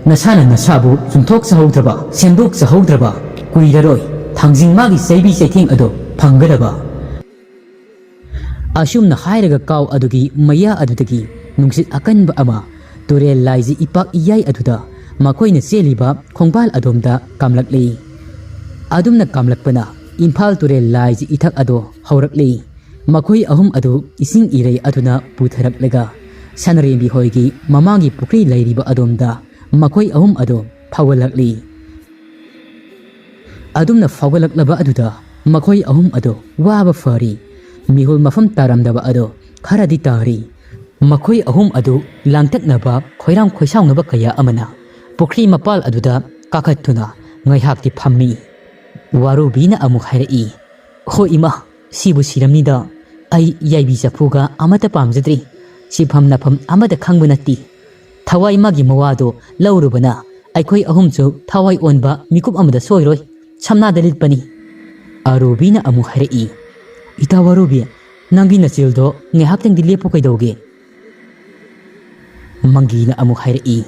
ꯅꯁꯥꯅ ꯅꯁꯥꯕꯨ ꯆꯨꯝꯊꯣꯛꯆꯍꯧꯗ꯭ꯔꯕ, ꯁꯦꯝꯗꯣꯛꯆꯍꯧꯗ꯭ꯔꯕ ꯀꯨꯏꯔꯔꯣꯏ꯫ ꯊꯥꯡꯖꯤꯡ ꯃꯥꯒꯤ ꯆꯩꯕꯤ ꯆꯩꯊꯦꯡ ꯑꯗꯣ ꯐꯪꯒꯗꯕ꯫" ꯑꯁꯨꯝꯅ ꯍꯥꯏꯔꯒ ꯀꯥꯎ ꯑꯗꯨꯒꯤ ꯃꯌꯥ ꯑꯗꯨꯗꯒꯤ ꯅꯨꯡꯁꯤꯠ ꯑꯀꯟꯕ ꯑꯃ ꯇꯨꯔꯦꯜ ꯂꯥꯏꯖꯤ ꯏꯄꯥꯛ ꯏꯌꯥꯏ ꯑꯗꯨꯗ ꯃꯈꯣꯏꯅ ꯆꯦꯜꯂꯤꯕ ꯈꯣꯡꯕꯥꯜ ꯑꯗꯣꯝꯗ ꯀꯥꯝꯂꯛꯂꯤ꯫ ꯑꯗꯨꯝꯅ ꯀꯥꯝꯂꯛꯄꯅ ꯏꯝꯐꯥꯜ ꯇꯨꯔꯦꯜ ꯂꯥꯏꯖꯤ ꯏꯊꯛ ꯑꯗꯣ ꯍꯧꯔꯛꯂꯤ꯫ ꯃꯈꯣꯏ ꯑꯍꯨꯝ ꯑꯗꯨ ꯏꯁꯤꯡ ꯏꯔꯩ ꯑꯗꯨꯅ ꯄꯨꯊꯔꯛꯂꯒ ꯁꯅꯔꯦꯝꯕꯤ ꯍꯣꯏꯒꯤ ꯃꯃꯥꯡꯒꯤ ꯄꯨꯈ꯭ꯔꯤ ꯂꯩꯔꯤꯕ ꯑꯗꯣꯝꯗ ꯃꯈꯣꯏ ꯑꯍꯨꯝ ꯑꯗꯨ ꯐꯥꯎꯒꯠꯂꯛꯂꯤ꯫ ꯑꯗꯨꯝꯅ ꯐꯥꯎꯒꯠꯂꯛꯂꯕ ꯑꯗꯨꯗ ꯃꯈꯣꯏ ꯑꯍꯨꯝ ꯑꯗꯨ ꯋꯥꯕ ꯐꯔꯤ꯫ ꯃꯤꯍꯨꯜ ꯃꯐꯝ ꯇꯥꯔꯝꯗꯕ ꯑꯗꯨ ꯈꯔꯗꯤ ꯇꯥꯔꯤ꯫ ꯃꯈꯣꯏ ꯑꯍꯨꯝ ꯑꯗꯨ ꯂꯥꯡꯇꯛꯅꯕ, ꯈꯣꯏꯔꯥꯡ ꯈꯣꯏꯁꯥꯎꯅꯕ ꯀꯌꯥ ꯑꯃꯅ ꯄꯨꯈ꯭ꯔꯤ ꯃꯄꯥꯜ ꯑꯗꯨꯗ ꯀꯥꯈꯠꯇꯨꯅ ꯉꯥꯏꯍꯥꯛꯇꯤ ꯐꯝꯃꯤ꯫ ꯋꯥꯔꯨꯕꯤꯅ ꯑꯃꯨꯛ ꯍꯥꯏꯔꯛꯏ, "ꯍꯣ ꯏꯃꯥ, ꯁꯤꯕꯨ ꯁꯤꯔꯝꯅꯤꯗ꯫ ꯑꯩ ꯌꯥꯏꯕꯤ ꯆꯐꯨꯒ ꯑꯃꯠꯇ ꯄꯥꯝꯖꯗ꯭ꯔꯤ꯫ ꯁꯤꯐꯝ ꯅꯥꯐꯝ ꯑꯃꯠꯇ ꯈꯪꯕ ꯅꯠꯇꯦ꯫ ꯊꯋꯥꯏ ꯃꯥꯒꯤ ꯃꯋꯥꯗꯣ ꯂꯧꯔꯨꯕꯅ ꯑꯩꯈꯣꯏ ꯑꯍꯨꯝꯁꯨ ꯊꯋꯥꯏ ꯑꯣꯟꯕ ꯃꯤꯀꯨꯞ ꯑꯃꯗ ꯁꯣꯏꯔꯣꯏ꯫ ꯁꯝꯅꯥꯗ ꯂꯤꯠꯄꯅꯤ꯫" ꯑꯔꯨꯕꯤꯅ ꯑꯃꯨꯛ ꯍꯥꯏꯔꯛꯏ, "ꯏꯇꯥ ꯋꯥꯔꯨꯕꯤ, ꯅꯪꯒꯤ ꯅꯆꯤꯜꯗꯣ ꯉꯥꯏꯍꯥꯛꯇꯪꯗꯤ ꯂꯦꯞꯄꯨ ꯀꯩꯗꯧꯒꯦ?" ꯃꯪꯒꯤꯅ ꯑꯃꯨꯛ ꯍꯥꯏꯔꯛꯏ,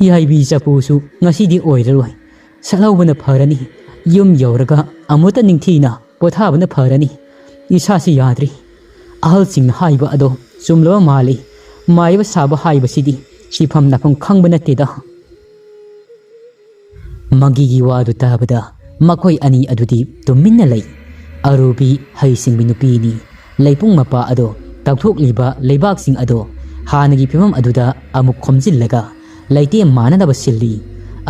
"ꯌꯥꯏꯕꯤ ꯆꯐꯨꯁꯨ ꯉꯁꯤꯗꯤ ꯑꯣꯏꯔꯔꯣꯏ꯫ ꯁꯠꯍꯧꯕꯅ ꯐꯔꯅꯤ꯫ ꯌꯨꯝ ꯌꯧꯔꯒ ꯑꯃꯨꯛꯇ ꯅꯤꯡꯊꯤꯅ ꯄꯣꯊꯥꯕꯅ ꯐꯔꯅꯤ꯫ ꯏꯁꯥꯁꯤ ꯌꯥꯗ꯭ꯔꯤ꯫ ꯑꯍꯜꯁꯤꯡꯅ ꯍꯥꯏꯕ ꯑꯗꯣ ꯆꯨꯝꯂꯕ ꯃꯥꯜꯂꯤ꯫ ꯃꯥꯏꯕ ꯁꯥꯕ ꯍꯥꯏꯕꯁꯤꯗꯤ ꯁꯤꯐꯝ ꯅꯥꯐꯝ ꯈꯪꯕ ꯅꯠꯇꯦꯗ꯫" ꯃꯪꯒꯤꯒꯤ ꯋꯥꯗꯨ ꯇꯥꯕꯗ ꯃꯈꯣꯏ ꯑꯅꯤ ꯑꯗꯨꯗꯤ ꯇꯨꯃꯤꯟꯅ ꯂꯩ꯫ ꯑꯔꯨꯕꯤ ꯍꯩꯁꯤꯡꯕꯤ ꯅꯨꯄꯤꯅꯤ꯫ ꯂꯩꯄꯨꯡ ꯃꯄꯥ ꯑꯗꯣ ꯇꯧꯊꯣꯛꯂꯤꯕ ꯂꯩꯕꯥꯛꯁꯤꯡ ꯑꯗꯣ ꯍꯥꯟꯅꯒꯤ ꯐꯤꯕꯝ ꯑꯗꯨꯗ ꯑꯃꯨꯛ ꯈꯣꯝꯖꯤꯜꯂꯒ ꯂꯩꯇꯦꯝ ꯃꯥꯟꯅꯅꯕ ꯁꯤꯜꯂꯤ꯫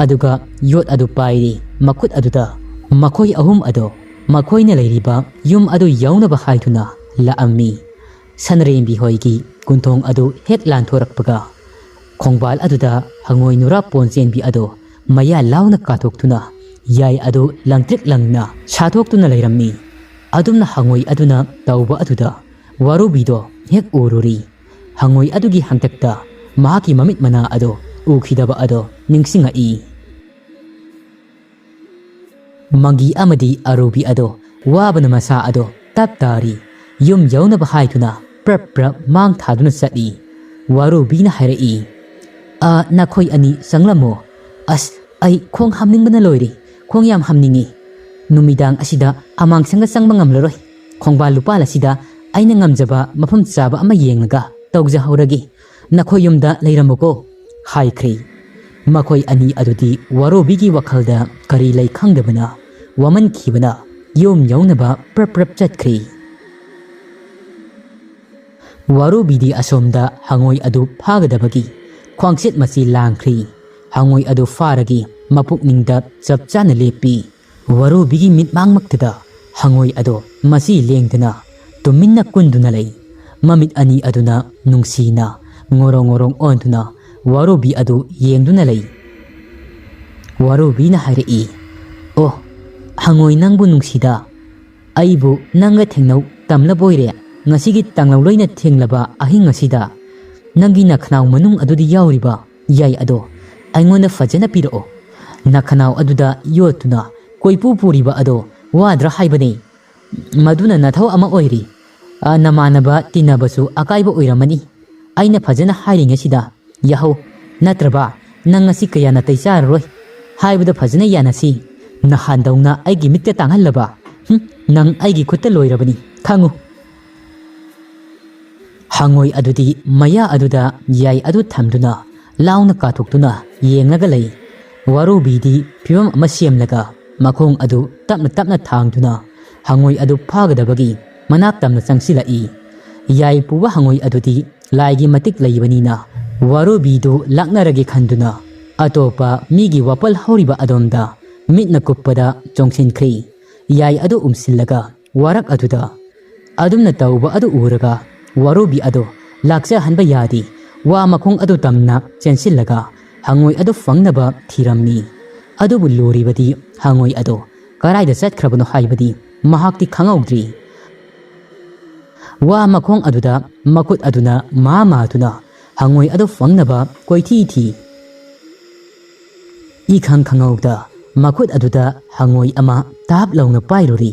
ꯑꯗꯨꯒ ꯌꯣꯠ ꯑꯗꯨ ꯄꯥꯏꯔꯤ ꯃꯈꯨꯠ ꯑꯗꯨꯗ꯫ ꯃꯈꯣꯏ ꯑꯍꯨꯝ ꯑꯗꯣ ꯃꯈꯣꯏꯅ ꯂꯩꯔꯤꯕ ꯌꯨꯝ ꯑꯗꯨ ꯌꯧꯅꯕ ꯍꯥꯏꯗꯨꯅ ꯂꯥꯛꯑꯝꯃꯤ꯫ ꯁꯅꯔꯦꯝꯕꯤ ꯍꯣꯏꯒꯤ ꯀꯨꯟꯊꯣꯡ ꯑꯗꯨ ꯍꯦꯛ ꯂꯥꯟꯊꯣꯔꯛꯄꯒ, ꯈꯣꯡꯕꯥꯜ ꯑꯗꯨꯗ ꯍꯪꯉꯣꯏ ꯅꯨꯔꯥ ꯄꯣꯟ ꯆꯦꯟꯕꯤ ꯑꯗꯣ ꯃꯌꯥ ꯂꯥꯎꯅ ꯀꯥꯊꯣꯛꯇꯨꯅ ꯌꯥꯏ ꯑꯗꯨ ꯂꯪꯇ꯭ꯔꯤꯛ ꯂꯪꯅ ꯁꯥꯊꯣꯛꯇꯨꯅ ꯂꯩꯔꯝꯃꯤ꯫ ꯑꯗꯨꯝꯅ ꯍꯪꯉꯣꯏ ꯑꯗꯨꯅ ꯇꯧꯕ ꯑꯗꯨꯗ ꯋꯥꯔꯨꯕꯤꯗꯣ ꯍꯦꯛ ꯎꯔꯨꯔꯤ꯫ ꯍꯪꯉꯣꯏ ꯑꯗꯨꯒꯤ ꯍꯪꯇꯛꯇ ꯃꯍꯥꯛꯀꯤ ꯃꯃꯤꯠ ꯃꯅꯥ ꯑꯗꯣ ꯎꯈꯤꯗꯕ ꯑꯗꯣ ꯅꯤꯡꯁꯤꯡꯉꯛꯏ꯫ ꯃꯪꯒꯤ ꯑꯃꯗꯤ ꯑꯔꯨꯕꯤ ꯑꯗꯣ ꯋꯥꯕꯅ ꯃꯁꯥ ꯑꯗꯣ ꯇꯞ ꯇꯥꯔꯤ꯫ ꯌꯨꯝ ꯌꯧꯅꯕ ꯍꯥꯏꯗꯨꯅ ꯄ꯭ꯔꯞ ꯄ꯭ꯔꯞ ꯃꯥꯡ ꯊꯥꯗꯨꯅ ꯆꯠꯂꯤ꯫ ꯋꯥꯔꯨꯕꯤꯅ ꯍꯥꯏꯔꯛꯏ, "ꯑ, ꯅꯈꯣꯏ ꯑꯅꯤ ꯆꯪꯂꯝꯃꯣ꯫ ꯑꯁ, ꯑꯩ ꯈꯣꯡ ꯍꯥꯝꯅꯤꯡꯕꯅ ꯂꯣꯏꯔꯦ꯫ ꯈꯣꯡ ꯌꯥꯝ ꯍꯥꯝꯅꯤꯡꯉꯤ꯫ ꯅꯨꯃꯤꯗꯥꯡ ꯑꯁꯤꯗ ꯑꯃꯥꯡꯁꯪꯒ ꯆꯪꯕ ꯉꯝꯂꯔꯣꯏ꯫ ꯈꯣꯡꯕꯥꯜ ꯂꯨꯄꯥꯜ ꯑꯁꯤꯗ ꯑꯩꯅ ꯉꯝꯖꯕ ꯃꯐꯝ ꯆꯥꯕ ꯑꯃ ꯌꯦꯡꯂꯒ ꯇꯧꯖꯍꯧꯔꯒꯦ꯫ ꯅꯈꯣꯏ ꯌꯨꯝꯗ ꯂꯩꯔꯝꯃꯨꯀꯣ," ꯍꯥꯏꯈ꯭ꯔꯦ꯫ ꯃꯈꯣꯏ ꯑꯅꯤ ꯑꯗꯨꯗꯤ ꯋꯥꯔꯣꯕꯤꯒꯤ ꯋꯥꯈꯜꯗ ꯀꯔꯤ ꯂꯩ ꯈꯪꯗꯕꯅ, ꯋꯥꯃꯟꯈꯤꯕꯅ ꯌꯨꯝ ꯌꯧꯅꯕ ꯄ꯭ꯔꯞ ꯄ꯭ꯔꯞ ꯆꯠꯈ꯭ꯔꯦ꯫ ꯋꯥꯔꯨꯕꯤꯗꯤ ꯑꯁꯣꯝꯗ ꯍꯉꯣꯏ ꯑꯗꯨ ꯐꯥꯒꯗꯕꯒꯤ ꯈ꯭ꯋꯥꯡꯆꯦꯠ ꯃꯆꯤ ꯂꯥꯡꯈ꯭ꯔꯤ꯫ ꯍꯉꯣꯏ ꯑꯗꯨ ꯐꯥꯔꯒ ꯃꯄꯨꯛꯅꯤꯡꯗ ꯆꯞ ꯆꯥꯅ ꯂꯦꯞꯄꯤ꯫ ꯋꯥꯔꯨꯕꯤꯒꯤ ꯃꯤꯠꯃꯥꯡꯃꯛꯇꯗ ꯍꯉꯣꯏ ꯑꯗꯣ ꯃꯆꯤ ꯂꯦꯡꯗꯅ ꯇꯨꯃꯤꯟꯅ ꯀꯨꯟꯗꯨꯅ ꯂꯩ꯫ ꯃꯃꯤꯠ ꯑꯅꯤ ꯑꯗꯨꯅ ꯅꯨꯡꯁꯤꯅ ꯉꯣꯔꯣꯡ ꯉꯣꯔꯣꯡ ꯑꯣꯟꯗꯨꯅ ꯋꯥꯔꯨꯕꯤ ꯑꯗꯨ ꯌꯦꯡꯗꯨꯅ ꯂꯩ꯫ ꯋꯥꯔꯨꯕꯤꯅ ꯍꯥꯏꯔꯛꯏ, "ꯑꯣ, ꯍꯉꯣꯏ ꯅꯪꯕꯨ ꯅꯨꯡꯁꯤꯗ, ꯑꯩꯕꯨ ꯅꯪꯒ ꯊꯦꯡꯅꯧ ꯇꯝꯂꯕꯣꯏꯔꯦ꯫ ꯉꯁꯤꯒꯤ ꯇꯥꯡꯂꯧ ꯂꯣꯏꯅ ꯊꯦꯡꯂꯕ ꯑꯍꯤꯡ ꯑꯁꯤꯗ ꯅꯪꯒꯤ ꯅꯈꯅꯥꯎ ꯃꯅꯨꯡ ꯑꯗꯨꯗ ꯌꯥꯎꯔꯤꯕ ꯌꯥꯏ ꯑꯗꯣ ꯑꯩꯉꯣꯟꯗ ꯐꯖꯅ ꯄꯤꯔꯛꯑꯣ꯫ ꯅꯈꯅꯥꯎ ꯑꯗꯨꯗ ꯌꯣꯠꯇꯨꯅ ꯀꯣꯏꯄꯨ ꯄꯨꯔꯤꯕ ꯑꯗꯣ ꯋꯥꯗ꯭ꯔꯥ ꯍꯥꯏꯕꯅꯤ꯫ ꯃꯗꯨꯅ ꯅꯊꯧ ꯑꯃ ꯑꯣꯏꯔꯤ꯫ ꯑ, ꯅꯃꯥꯟꯅꯕ ꯇꯤꯟꯅꯕꯁꯨ ꯑꯀꯥꯏꯕ ꯑꯣꯏꯔꯝꯃꯅꯤ꯫ ꯑꯩꯅ ꯐꯖꯅ ꯍꯥꯏꯔꯤꯉꯩꯁꯤꯗ ꯌꯥꯍꯧ, ꯅꯠꯇ꯭ꯔꯕ ꯅꯪ ꯉꯁꯤ ꯀꯌꯥ ꯅꯥꯇꯩ ꯆꯥꯔꯔꯣꯏ꯫ ꯍꯥꯏꯕꯗ ꯐꯖꯅ ꯌꯥꯅꯁꯤ꯫ ꯅꯍꯥꯟꯗꯧꯅ ꯑꯩꯒꯤ ꯃꯤꯠꯇ ꯇꯥꯡꯍꯜꯂꯕ? ꯍꯨꯝ, ꯅꯪ ꯑꯩꯒꯤ ꯈꯨꯠꯇ ꯂꯣꯏꯔꯕꯅꯤ, ꯈꯪꯉꯨ꯫" ꯍꯉꯣꯏ ꯑꯗꯨꯗꯤ ꯃꯌꯥ ꯑꯗꯨꯗ ꯌꯥꯏ ꯑꯗꯨ ꯊꯝꯗꯨꯅ ꯂꯥꯎꯅ ꯀꯥꯊꯣꯛꯇꯨꯅ ꯌꯦꯡꯂꯒ ꯂꯩ꯫ ꯋꯥꯔꯨꯕꯤꯗꯤ ꯐꯤꯚꯝ ꯑꯃ ꯁꯦꯝꯂꯒ ꯃꯈꯣꯡ ꯑꯗꯨ ꯇꯞꯅ ꯇꯞꯅ ꯊꯥꯡꯗꯨꯅ ꯍꯉꯣꯏ ꯑꯗꯨ ꯐꯥꯒꯗꯕꯒꯤ ꯃꯅꯥꯛ ꯇꯝꯅ ꯆꯪꯁꯤꯜꯂꯛꯏ꯫ ꯌꯥꯏ ꯄꯨꯕ ꯍꯉꯣꯏ ꯑꯗꯨꯗꯤ ꯂꯥꯏꯒꯤ ꯃꯇꯤꯛ ꯂꯩꯕꯅꯤꯅ ꯋꯥꯔꯨꯕꯤꯗꯨ ꯂꯥꯛꯅꯔꯒꯦ ꯈꯟꯗꯨꯅ ꯑꯇꯣꯞꯄ ꯃꯤꯒꯤ ꯋꯥꯄꯜ ꯍꯧꯔꯤꯕ ꯑꯗꯣꯝꯗ ꯃꯤꯠꯅ ꯀꯨꯞꯄꯗ ꯆꯣꯡꯁꯤꯟꯈ꯭ꯔꯤ꯫ ꯌꯥꯏ ꯑꯗꯨ ꯎꯝꯁꯤꯜꯂꯒ ꯋꯥꯔꯛ ꯑꯗꯨꯗ ꯑꯗꯨꯝꯅ ꯇꯧꯕ ꯑꯗꯨ ꯎꯔꯒ ꯋꯥꯔꯨꯕꯤ ꯑꯗꯨ ꯂꯥꯛꯆꯍꯟꯕ ꯌꯥꯗꯦ꯫ ꯋꯥ ꯃꯈꯣꯡ ꯑꯗꯨ ꯇꯝꯅ ꯆꯦꯟꯁꯤꯜꯂꯒ ꯍꯉꯣꯏ ꯑꯗꯨ ꯐꯪꯅꯕ ꯊꯤꯔꯝꯃꯤ꯫ ꯑꯗꯨꯕꯨ ꯂꯨꯔꯤꯕꯗꯤ ꯍꯉꯣꯏ ꯑꯗꯨ ꯀꯗꯥꯏꯗ ꯆꯠꯈ꯭ꯔꯕꯅꯣ ꯍꯥꯏꯕꯗꯤ ꯃꯍꯥꯛꯇꯤ ꯈꯪꯍꯧꯗ꯭ꯔꯤ꯫ ꯋꯥ ꯃꯈꯣꯡ ꯑꯗꯨꯗ ꯃꯈꯨꯠ ꯑꯗꯨꯅ ꯃꯥ ꯃꯥꯗꯨꯅ ꯍꯉꯣꯏ ꯑꯗꯨ ꯐꯪꯅꯕ ꯀꯣꯏꯊꯤ ꯊꯤ꯫ ꯏꯈꯪ ꯈꯪꯍꯧꯗ ꯃꯈꯨꯠ ꯑꯗꯨꯗ ꯍꯉꯣꯏ ꯑꯃ ꯇꯥꯞ ꯂꯥꯎꯅ ꯄꯥꯏꯔꯨꯔꯤ꯫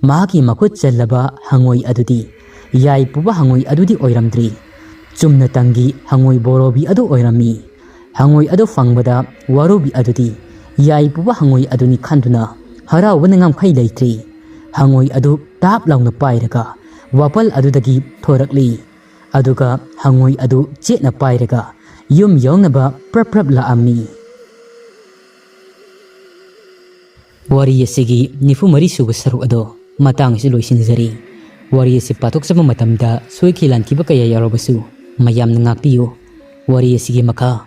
ꯃꯍꯥꯛꯀꯤ ꯃꯈꯨꯠ ꯆꯜꯂꯕ ꯍꯉꯣꯏ ꯑꯗꯨꯗꯤ ꯌꯥꯏ ꯄꯨꯕ ꯍꯉꯣꯏ ꯑꯗꯨꯗꯤ ꯑꯣꯏꯔꯝꯗ꯭ꯔꯤ꯫ ꯆꯨꯝꯅ ꯇꯪꯒꯤ ꯍꯉꯣꯏ ꯕꯣꯔꯣꯕꯤ ꯑꯗꯨ ꯑꯣꯏꯔꯝꯃꯤ꯫ ꯍꯉꯣꯏ ꯑꯗꯨ ꯐꯪꯕꯗ ꯋꯥꯔꯨꯕꯤ ꯑꯗꯨꯗꯤ ꯌꯥꯏ ꯄꯨꯕ ꯍꯉꯣꯏ ꯑꯗꯨꯅꯤ ꯈꯟꯗꯨꯅ ꯍꯔꯥꯎꯕꯅ ꯉꯝꯈꯩ ꯂꯩꯇ꯭ꯔꯤ꯫ ꯍꯉꯣꯏ ꯑꯗꯨ ꯇꯥꯞ ꯂꯥꯎꯅ ꯄꯥꯏꯔꯒ ꯋꯥꯄꯜ ꯑꯗꯨꯗꯒꯤ ꯊꯣꯔꯛꯂꯤ꯫ ꯑꯗꯨꯒ ꯍꯉꯣꯏ ꯑꯗꯨ ꯆꯦꯠꯅ ꯄꯥꯏꯔꯒ ꯌꯨꯝ ꯌꯧꯅꯕ ꯄ꯭ꯔꯞ ꯄ꯭ꯔꯞ ꯂꯥꯛꯑꯝꯃꯤ꯫ ꯋꯥꯔꯤ ꯑꯁꯤꯒꯤ ꯅꯤꯐꯨ ꯃꯔꯤ ꯁꯨꯕ ꯁꯔꯨꯛ ꯑꯗꯣ ꯃꯇꯥꯡ ꯑꯁꯤ ꯂꯣꯏꯁꯤꯟꯖꯔꯤ꯫ ꯋꯥꯔꯤ ꯑꯁꯤ ꯄꯥꯊꯣꯛꯆꯕ ꯃꯇꯝꯗ ꯁꯣꯏꯈꯤ ꯂꯥꯟꯈꯤꯕ ꯀꯌꯥ ꯌꯥꯎꯔꯕꯁꯨ ꯃꯌꯥꯝꯅ ꯉꯥꯛꯄꯤꯌꯨ꯫ ꯋꯥꯔꯤ ꯑꯁꯤꯒꯤ ꯃꯈꯥ,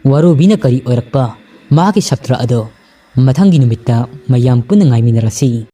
ꯋꯥꯔꯨꯕꯤꯅ ꯀꯔꯤ ꯑꯣꯏꯔꯛꯄ, ꯃꯍꯥꯛꯀꯤ ꯁꯥꯇ꯭ꯔ ꯑꯗꯣ ꯃꯊꯪꯒꯤ ꯅꯨꯃꯤꯠꯇ ꯃꯌꯥꯝ ꯄꯨꯟꯅ ꯉꯥꯏꯃꯤꯟꯅꯔꯁꯤ꯫